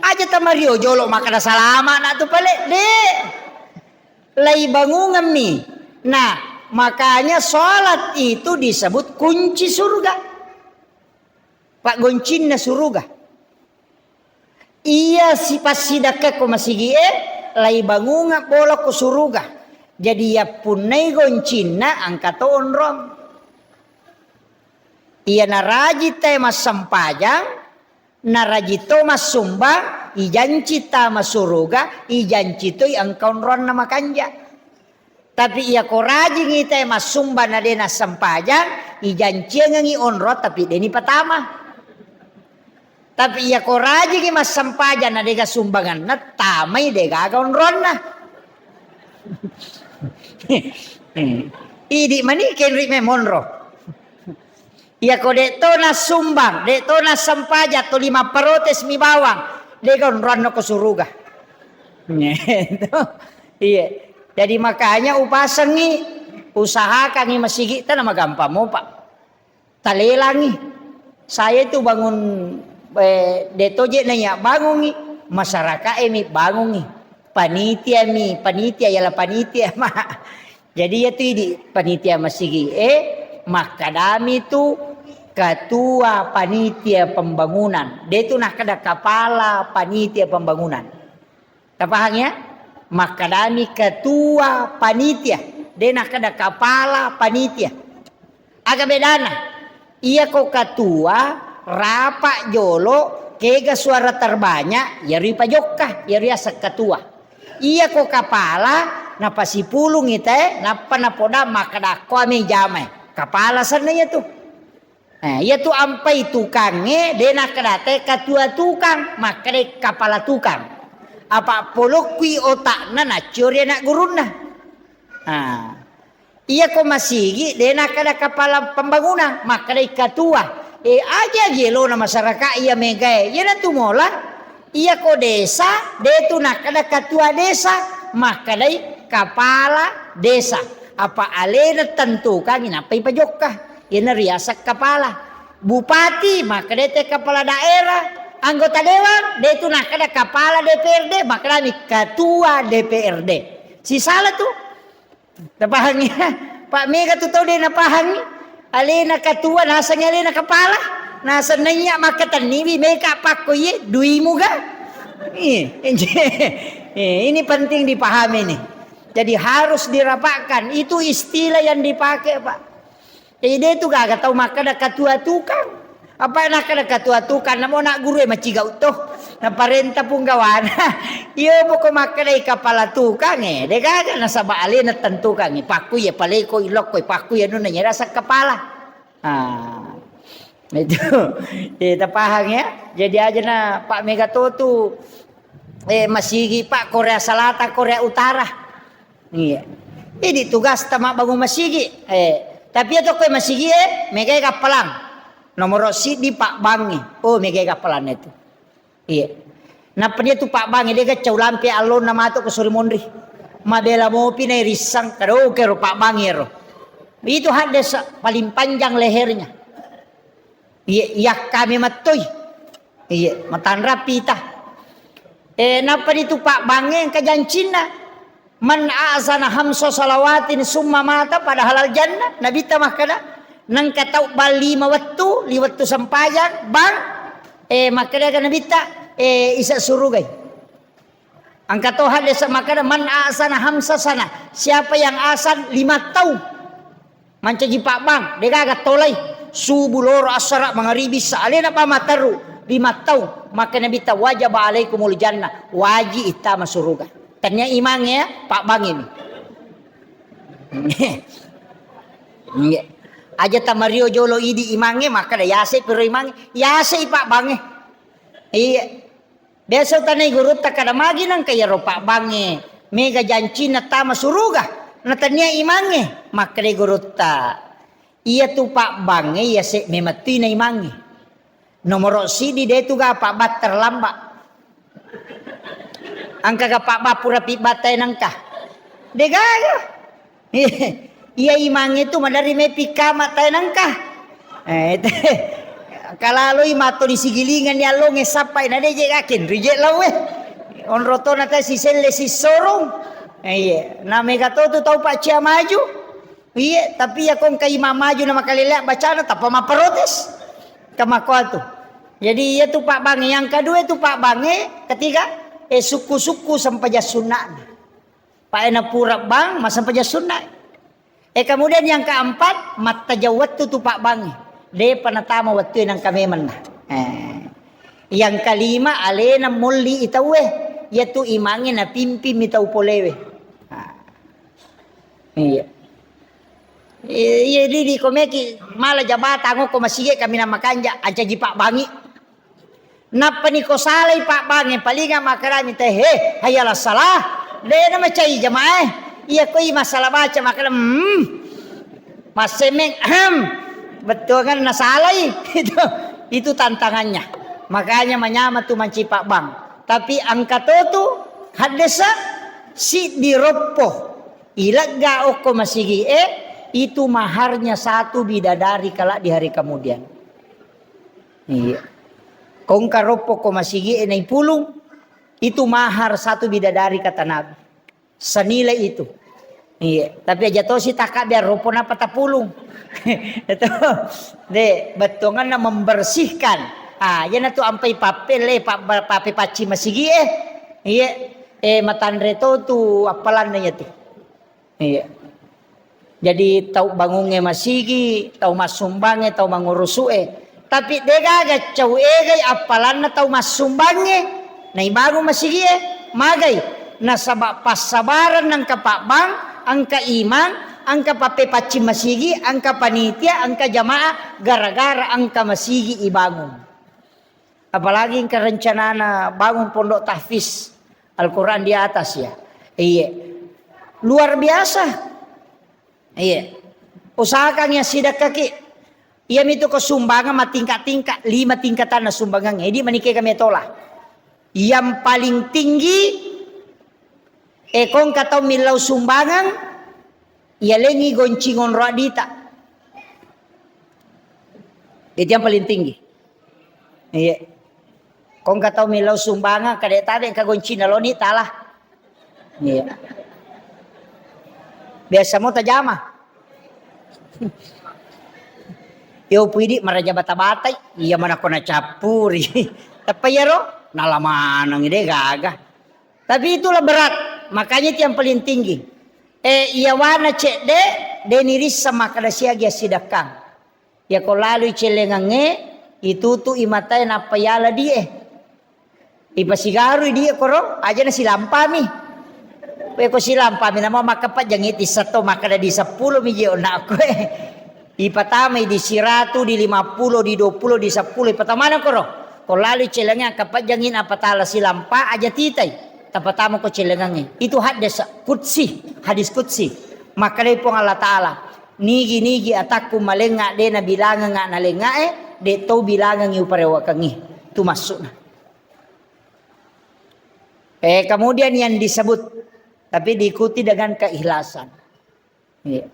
Aja tamario jolo makkeda salama na tu pale, de. Laibangungemmi. Nah, makanya sholat itu disebut kunci surga. Paggoncinna suruga. Iya sipassidakka ko masigie, laibangunga bola ko suruga. Jadi yappunnai goncinna angka to onrong. Iya naraji tae massempajang, naraji to massumbang, ijanci tama suruga, ijanci toi engka onronna makanja. Tapi iya ko rajingi tae massumbang na de nassempajang, ijanciangengi onrong tapi de nipatama. Tapi iya ko rajingi massempajang na dega sumbanganna, tamai degaga onronna. Idi mani kenri memonro. Iya ko de to nassumbang, de to nassempajang, tuli mapprotes mi bawang, dega onroanna ko suruga. Gitu. Iya. Jadi makanya upasengi, usahakangi masigi tana magampang mopa. Talelangi. Saya itu bangun, eh, de to je naiya bangungi, masyarakat emi bangungi. Panitia mi, panitia ialah panitia, ma. Jadi iya tu idi panitia masigi, eh, makkadami tu ketua panitia pembangunan. De tu nakkeda kepala panitia pembangunan. Tapahang ya? Makkadami ketua panitia, de nakkeda kepala panitia. Aga bedana? Iya ko ketua rapa jolo, kega suara terbanyak, yaro ipajokka, yaro yaseng ketua. Iya ko kepala, napasipulung ite, nappa napoda makkeda ko ame jamai. Kepala senna iya tu. Eh, iya tu ampai tukangnge, de nakkeda te ketua tukang, makkeda kepala tukang. Apa polokkui otakna nacciori anak gurunna. Ah. Iya ko masigi, de nakkeda kepala pembangunan, makkeda ketua. Eh, aja gelona masyarakat iya megae. Iya natu mola. Iya ko desa, de tu nakkeda ketua desa, makkedai kepala desa. Apa alena tentukangi nappai pajokka. Iyana riaseng kepala. Bupati, makkeda te kepala daerah, anggota dewan, de tu nakkeda kepala D P R D, makkedami ketua D P R D. Sisala tu. Tapahangi? Pak mega tu tau de napahangi. Alena ketua, nasengngi alena kepala. Naseng naiya makkatenniwi meka pakko iye duimu ga. Iya. Eh, ini penting dipahami nih. Jadi harus dirapatkan. Itu istilah yang dipakai, Pak. Jadi de tu gaga tau makkeda ketua tukang. Apa nakkeda ketua tukang, namo nak guru e macigau to. Naparenta punggawana. Iyo poko makkedai kepala tukang e, de gaga nasaba alena tentukangi. Pakku ye paleko ilokko, pakku ye nuna nyerasa kepala. Ah. Itu. Eh, tapahang ya. Jadi aja na Pak Mega to tu, eh, masigi Pak Korea Selatan, Korea Utara. Iya. Jadi tugas tama bangun masigi. Eh, tapi ya toko masigi e, megai kappalang. Nomoro siddi pabbangnge. Oh, mega-ega appalanna itu. Iya. Nappa dia tu pabbangnge, dega cau lampe allonna matu ko sore monri. Mabela mopi na irissang, kado kero pabbangnge ro. Itu hadis paling panjang lehernya. Iya, iya kami mattoi. Iya, matanra pita. Eh, nappa ditu pabbangnge engka jancinna. Man a'zana hamsa salawatin summa mata padahal al jannah. Nabitta makkada, nengka tau bang lima wettu, li wettu sempajang, bang, eh, makkada ga Nabitta, eh, isa surugai. Engka to hadis makkada, man a'zana hamsa sana. Siapa yang azan lima tau. Mancaji pabbang, degaga tolai. Subuh, loro, assara, mangaribi, sa, alena pa materu, lima tau. Maka Nabitta, wajaba alaikumul jannah, waji ittama suruga. Tania imangnge ya, pabbangnge mi. Nggih. Aja tamario jolo idi imangnge, makkada yase piro imangnge, yase i pabbangnge. Iya. Biasa utanai gurutta kada magi nangka iyaro pabbangnge mega jancinna tama suruga, natania imangnge. Makkedai gurutta, iyatu pabbangnge iyase memettui na imangnge. Nomoro siddi detu ga pabbang terlambat. Engka ga pabbang pura pibbatai nangka? Degaga. Iya imangnge tu maderri mepi kama tae nangka. Eh, kalaloi mato di sigilingan ni allonge sappai na deje gakin rije lawe. Onro to na tae siselle sisorong. Eh, iya. Na mega to tu tau paccia maju. Iya, tapi ya kong kai maju na makalelea bacana tappa maprotes. Kamakoa tu. Jadi iya tu pabbangnge. Yang kedua tu pabbangnge, ketiga, eh, sukku-sukku sempajang sunna'na. Paena pura bang, massempajang sunna. Eh, kemudian yang keempat, mattajau wettu tu pabbangnge. Depa natama wettu nangka memenna. Eh. Yang kelima, alena molli i tauwe. Yatu imangnge napimpimi tau polewe. Ah. Iya. Iya, iya, di, di komeki mala jabata ngoko masige kami na makanja, ancaji pabbangi. Nappani ko salai pabbangnge, palinga makkedami te, "He, hayya ala salah." De na macai jamaah. Iya koi masalah baca makkeda, "Hmm." Massemeng, "Ahem." Bettuangan nasalai. Itu, itu tantangannya. Makanya manyama tu manci pabbang. Tapi engka to tu haddesa siddi roppo. Ilegga okko masigi e, itu maharnya satu bidadari kelak di hari kemudian. Iya. Kongka roppo ko masigi e naipulung, itu mahar satu bidadari kata Nabi. Senilai itu. Iya. Tapi aja tosi takabbiang roppo napa tapulung. Itu. De, bettuanganna membersihkan. Ah, iya natu ampai pappelle, pa-, pa-, pape pacci masigi e. Iya. Eh, matanre to tu appalanna iya tu. Iya. Jadi tau bangungnge masigi, tau massumbangnge, tau mangurusu'e. Tapi degaga cau egai appalanna tau massumbangnge naibangung masigie, magai? Nasaba passabareng engka pabbang, engka imang, engka pappepaccing masigi, engka panitia, engka jamaah, gara-gara engka masigi ibangung. Apalagi engka rencanana bangun pondok tahfiz Al-Quran di atas ya. Iya. Luar biasa. Iya. Usahakan ya sidakkaki. Iya mitu ko sumbangan matingka-tingka, lima tingkatanna sumbangan. Jadi manike kami tola. Yang paling tinggi, eh, kongka tau millau sumbangan, iya lengi goncing onro adita. Itu yang paling tinggi. Iya. Kongka tau millau sumbangan, kade tabe engka goncina loni tala. Iya. Biasa mo tajama. Yo puidi maraja bata-batai, iya manako nacappuri. Tappa iyaro nala maneng de gaga. Tapi itulah berat, makanya itu yang paling tinggi. Eh, iya wana cedde, de nirissa makkada siagi assidakkang. Yako lalui celengangnge, itutu'i matae nappa yala die. Ipasigarui die koro, aja nasilampami. Yako silampami, namo makkapajjangi tissatto makkada di seppulo mi je onakku e. Ipatamai di siratu, di lima puluh, di dua puluh, di seppulo, ipatamana koro. Ko lalui celengangnge, kapajjangi nappa tala silampa, aja titai. Tapatama ko celengangnge. Itu hadis kutsi, hadis kutsi. Makkedai Puang Allah Ta'ala. Nigi-nigi atakku malengnga de nabilangengnga nalengngae, De' to bilangengngi uparewakengngi tu massuna. Eh, kemudian yang disebut, tapi diikuti dengan keikhlasan. Iya.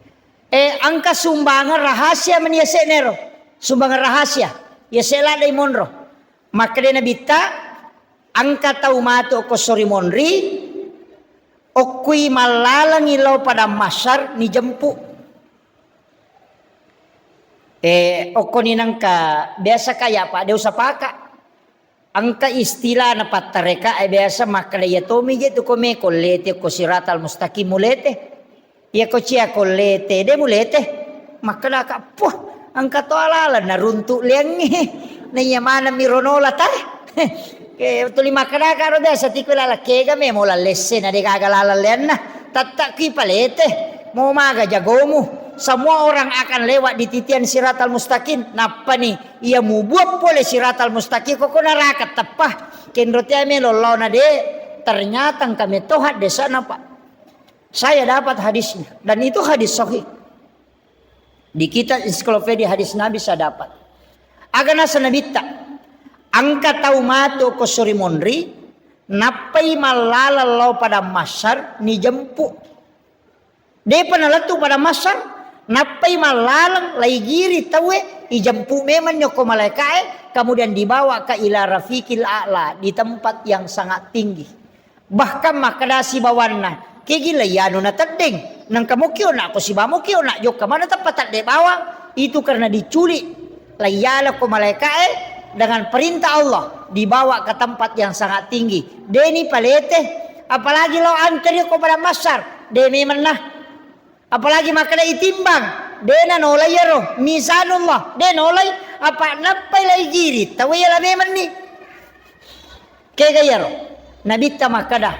Eh, engka sumbangan rahasia meni yase'nero. Sumbangan rahasia. Yase' ladde' monro. Makkeda Nabitta, engka tau matu okko sori monri, okkui mallalengngi lao padang mahsyar nijempu. Eh, okkoni nengka biasa kaya apa, de' usapaka. Engka istilahna pattareka, eh, biasa makkeda, iya tomi je tu ko meko lete ko siratal mustaqim mulete. Iya ko cia ko lete, de' mulete. Makkeda ka, puh, engka to alala naruntu' liangngi. Na iya maneng mi ronola ta. Eh, tuli makkeda ka ro biasa tiko lala kega memo lallesse na de' gaga lala lianna. Tatta ki palete. Mo maga jagomu. Semua orang akan lewat di titian siratal mustaqim. Nappani iya mubuang pole siratal mustaqim, koko neraka teppa. Kenro tia melo laona de', ternyata engka metto haddesana, Pak. Saya dapat hadisnya dan itu hadis sahih. Di kitab ensiklopedia hadis Nabi saya dapat. Aga nasa Nabitta, engka tau matu ko sori monri, nappai mallaleng lao padang mahsyar nijempu. De'pa nalettu pada mahsyar, nappai mallaleng, laigiri tauwe, ijempu memang ni okko malaika'e, kemudian dibawa ke ila rafiqil a'la, di tempat yang sangat tinggi. Bahkan makkeda sibawanna, kegi laiyanu nateddeng, nengka mukio nak ko siba mukio nak jokka mana teppa tedde bawang, itu karena diculik. Laiyala ko malaika'e dengan perintah Allah dibawa ke tempat yang sangat tinggi. De'ni palete, apalagi lao anteri ko pada mahsyar, de' memang nah. Apalagi makkeda itimbang, de' nanolai iyaro mizanullah, de' nolai, apa nappai laigiri tauwe yala memang ni. Kega iyaro? Nabitta makkeda,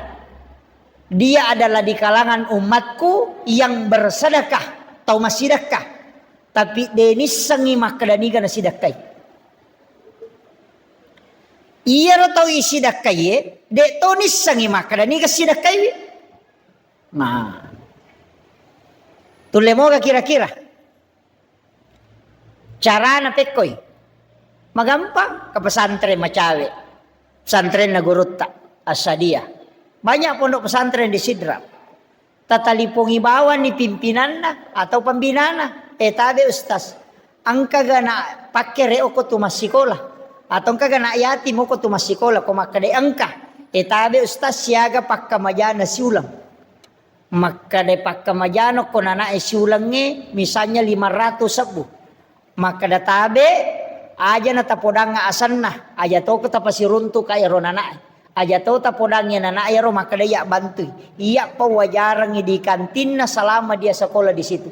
dia adalah di kalangan umatku yang bersedekah, tau massidekka. Tapi de' nissengngi makkeda niga nasidekkai. Iyaro tau isidekkai e, de' to nissengngi makkeda niga sidekkai. Nah. Tulle moga kira-kira. Carana pekkoi. Magampang ke pesantren macawe. Pesantrenna gurutta Asadia. Banyak pondok pesantren di Sidrap. Tatalipongi bawang ni pimpinanna atau pembinana. Eh, tabe Ustaz. Engka ga na pakkere okko tu massikola. Atau engka ga na yatim okko tu massikola. Ko makkeda engka. Eh, tabe Ustaz siaga pakkamajana siuleng. Makkeda pakkamajano ko nanae siulengnge misalnya lima ratus sebbu. Makkeda tabe, aja na tapodangnga asenna, aja toko tapasiruntuka ero nanae. Aja to tapodangngi nanae ero makkeda iya bantui. Iya pawajarengngi di kantinna selama dia sekolah di situ.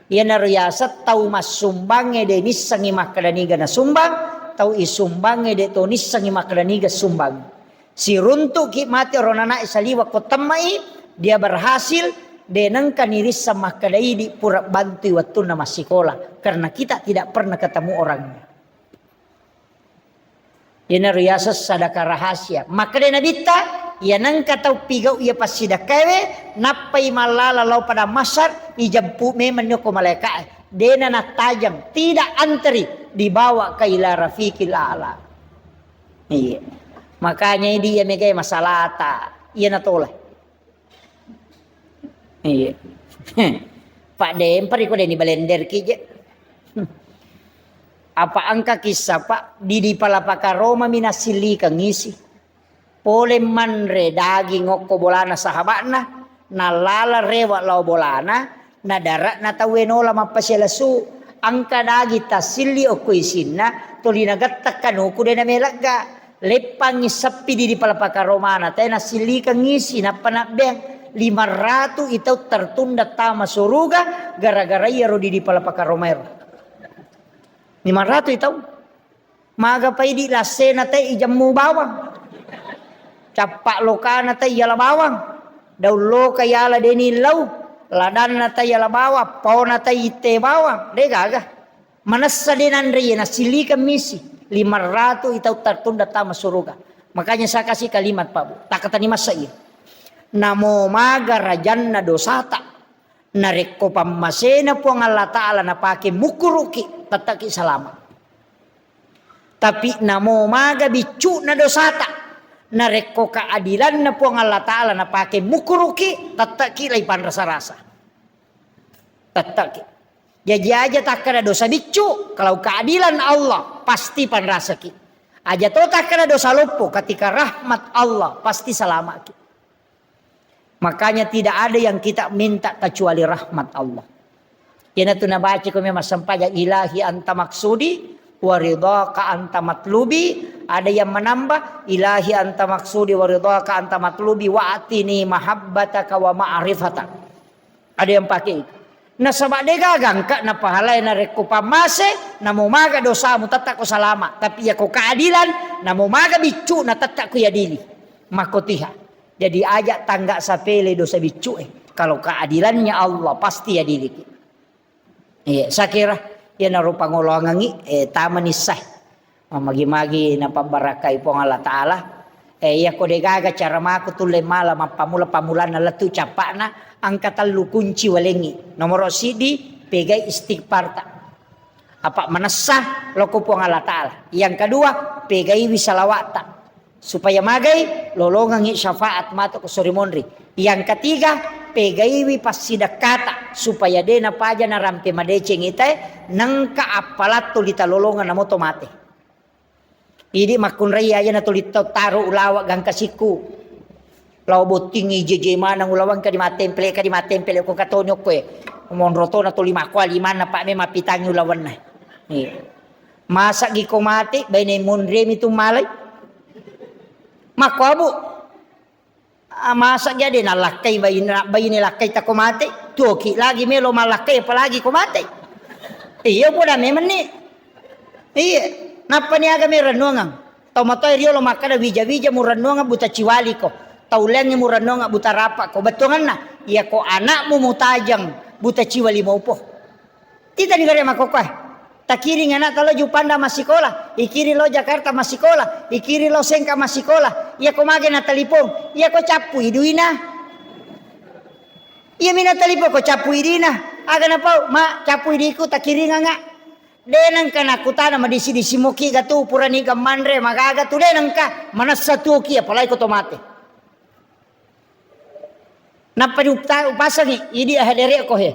Iyanaro yaseng tau massumbangnge de nissengngi makkeda niga nasumbang, tau isumbangnge de to nissengngi makkeda niga sumbang. Siruntu'ki mate ro nanae saliweng ko temmai, dia berhasil, de nengka nirisseng makkeda idi pura bantui wettunna massikola, karena kita tidak pernah ketemu orangnya. Iyanaro yaseng sadaka rahasia. Makkeda Nabitta, iya nengka tau pigau iya passidakkaewe, nappai mallala lao pada mahsyar, ijempu memang ni okko malaika'e. Dena nattajeng, tidak antri, dibawa ke ila rafiqil a'la. Iya. Makanya idi iya megai masalata. Iya natola. Iya. Pak Dempar iko deni balender kije. Apa engka kisah, Pak, di, di Palapaka Roma mi nasillikeng isi. Pole manre daging okko bolana sahaba'na, nallala rewe lao bolana, nadare'na tauwe nola mappasiala su. Engka daging tassilli okko isinna, tuli nagetta kanuku de namelegga. Leppangngi seppi di, di Palapaka Romana, tae nasillikeng isi, nappa nabbeang. Lima ratu itau tertunda tama suruga gara-gara iyaro di, di Palapaka Romaero. Lima ratu itau. Maga paidi lassena te ijemmu bawang. Cappa lokana te iyala bawang. Daun loka iyala deni lau. Ladanna te iyala bawang. Paona te itte bawang. De gaga. Manessa de nanre iye nasilikeng misi. Lima ratu itau tertunda tama suruga. Makanya saya kasih kalimat, Pak Bu. Takatani masa iya. Namo maga rajanna dosata. Narekko pammasena Puang Allah Ta'ala napake mukkuruki, tettaki salama. Tapi namo maga biccu'na dosata, narekko keadilanna Puang Allah Ta'ala napake mukuruki, tette'ki laipanrasa-rasa. Tette'ki. Jaji aja takkeda dosa biccu, kalau keadilan Allah pasti panrasaki. Aja to takkeda dosa loppo, ketika rahmat Allah pasti salama'ki. Makanya tidak ada yang kita minta kecuali rahmat Allah. Iyanatu nabaca ko memang sempajang, "Ilahi anta maksudi wa ridhaka anta matlubi." Ada yang menambah, "Ilahi anta maksudi wa ridhaka anta matlubi wa atini mahabbataka wa ma'rifataka." Ada yang pakai itu. Nasaba de gaga engka na pahalai narekko pammase, namo maga dosamu, tette'ko salama. Tapi yako keadilan, namo maga biccu, na tette'ko yadili. Makkotiha. Jadi aja tangga sapele dosa biccu e. Kalau keadilannya Allah pasti yadiliki. Iya, sakira iyanaro pangoloangengngi, eh, tamani sah. Magi-magi napabbarakkai Puang Allah Ta'ala. Eh, iyako degaga cara mako tulle mala mappamula-pamulanna lettu cappa'na, engka tellu kunci walengngi. Nomoro siddi, pegai istighfarta. Apa manessa loko Puang Allah Ta'ala. Yang kedua, pegaiwi salawa'ta. Supaya magai lolongengngi syafaat matu ko sori monri. Yang ketiga, pegaiwi passidekkata supaya de napaja narampe madeceng itae, nengka appalatto lita lolongeng namo to mate. Idi makkunrai aja natuli tau taro ulawa gangka sikku. Lao bottingi jeje maneng ulawa engka di mattempele, engka di mattempele ko katoni okko e. Monro to natuli makko limanna pa me mappitangi ulawanna. Iya. Masa gi ko mate baine monremi tu malai. Makko abu. Ah, masa jadi nalakkai baine, baine lakkai tako mate, tuoki lagi melo malakkai apalagi ko mate. Iya, poda memenni. Iya, nappa niaga me rennuangang. Tau matoa riolo makkada wija-wija murennuangang buta ciwaliko. Tau lengnge murennuangang buta rapako. Bettuanganna, iya ko anakmu mutajang buta ciwali mopo. Titani gare makkokkoe. Takiring anakta lo Jupanda massikola, ikiring lo Jakarta massikola, ikiring lo Sengka massikola. Iya ko mage na telepon, iya ko cappu iduina. Iya mina telepon ko cappu iduina. Aga napau, ma cappu idiku takiringanga. De nengka nakutana madisi-disi moki gatu purani gamanre magaga tu de nengka manessa tuoki apalagi ko to mate. Nappa diupta-, upasangi, idi ahadere ko he.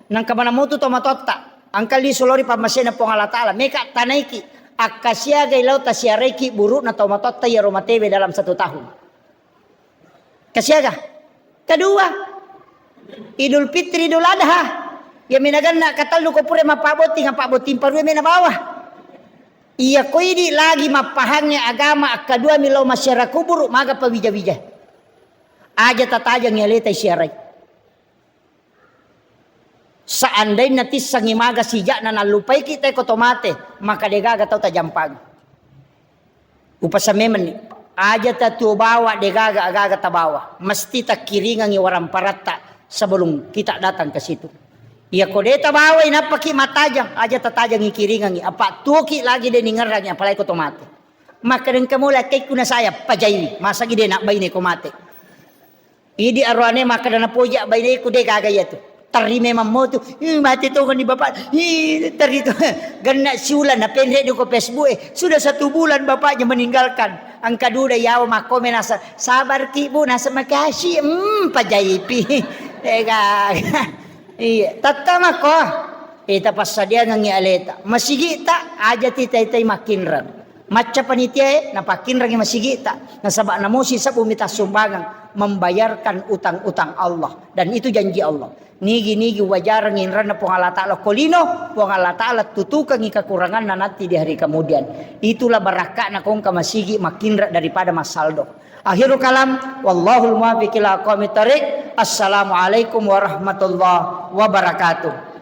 Nangka mana mutu to matotta. Angka lisu lori pammasena Puang Allah Ta'ala. Meka tanaiki. Akkasiagai lao tasiaraiki burukna to matotta iyaro matewe dalam satu tahun. Kasiaga? Kedua, Idul Fitri, Idul Adha. Ya minaganna katellu ko pura mappabotting, apa botting parue mena bawa. Iya ko idi lagi mappahangnge agama akkadua mi lao masyarakat kuburu maga pawija-wija. Aja tatajengngi aleta isiarai. Seandainna tissengngi maga sijakna nallupaiki te ko to mate, maka degaga tau tajampangi. Upasa memenni, aja tatuo bawa degaga agaga tabawa. Mesti takkiringangi waramparatta sebelum kita datang ke situ. Iya ko de tabawai nappaki matajang, aja tatajangi kiringangi. Apa tuoki lagi de ningerrangi apalagi ko to mate. Maka dengka mola kekku na saya pajaiwi, masagi de nak baine ko mate. Idi aroane makkeda napoji abbaineku de gaga iyatu. Terri memang motu, "Ih, mate tongeng ni bapak." Ih, terri to. Genna siulan napenre di ko Facebook e. Sudah satu bulan bapaknya meninggalkan. Engka duda yawa makkome nasa, "Sabar ki bu," nasa, "Makasih." Hmm, pajaipi. De gaga. Iya, tatta makko. Eh, tapassadiangengngi aleta. Masigi'ta aja titai-tai makkinreng. Macca panitiae napakkinrengngi masigi'ta. Nasaba namosi sebbu mita sumbangan membayarkan utang-utang Allah. Dan itu janji Allah. Nigi-nigi wajareng inranna Puang Allah Ta'ala ko lino, Puang Allah Ta'ala tutukangi kekuranganna nanti di hari kemudian. Itulah barakka'na kongka masigi makkinreng daripada massaldo. Akhirul kalam, wallahul muwaffiq ila aqwamit thariq. Assalamualaikum warahmatullahi wabarakatuh.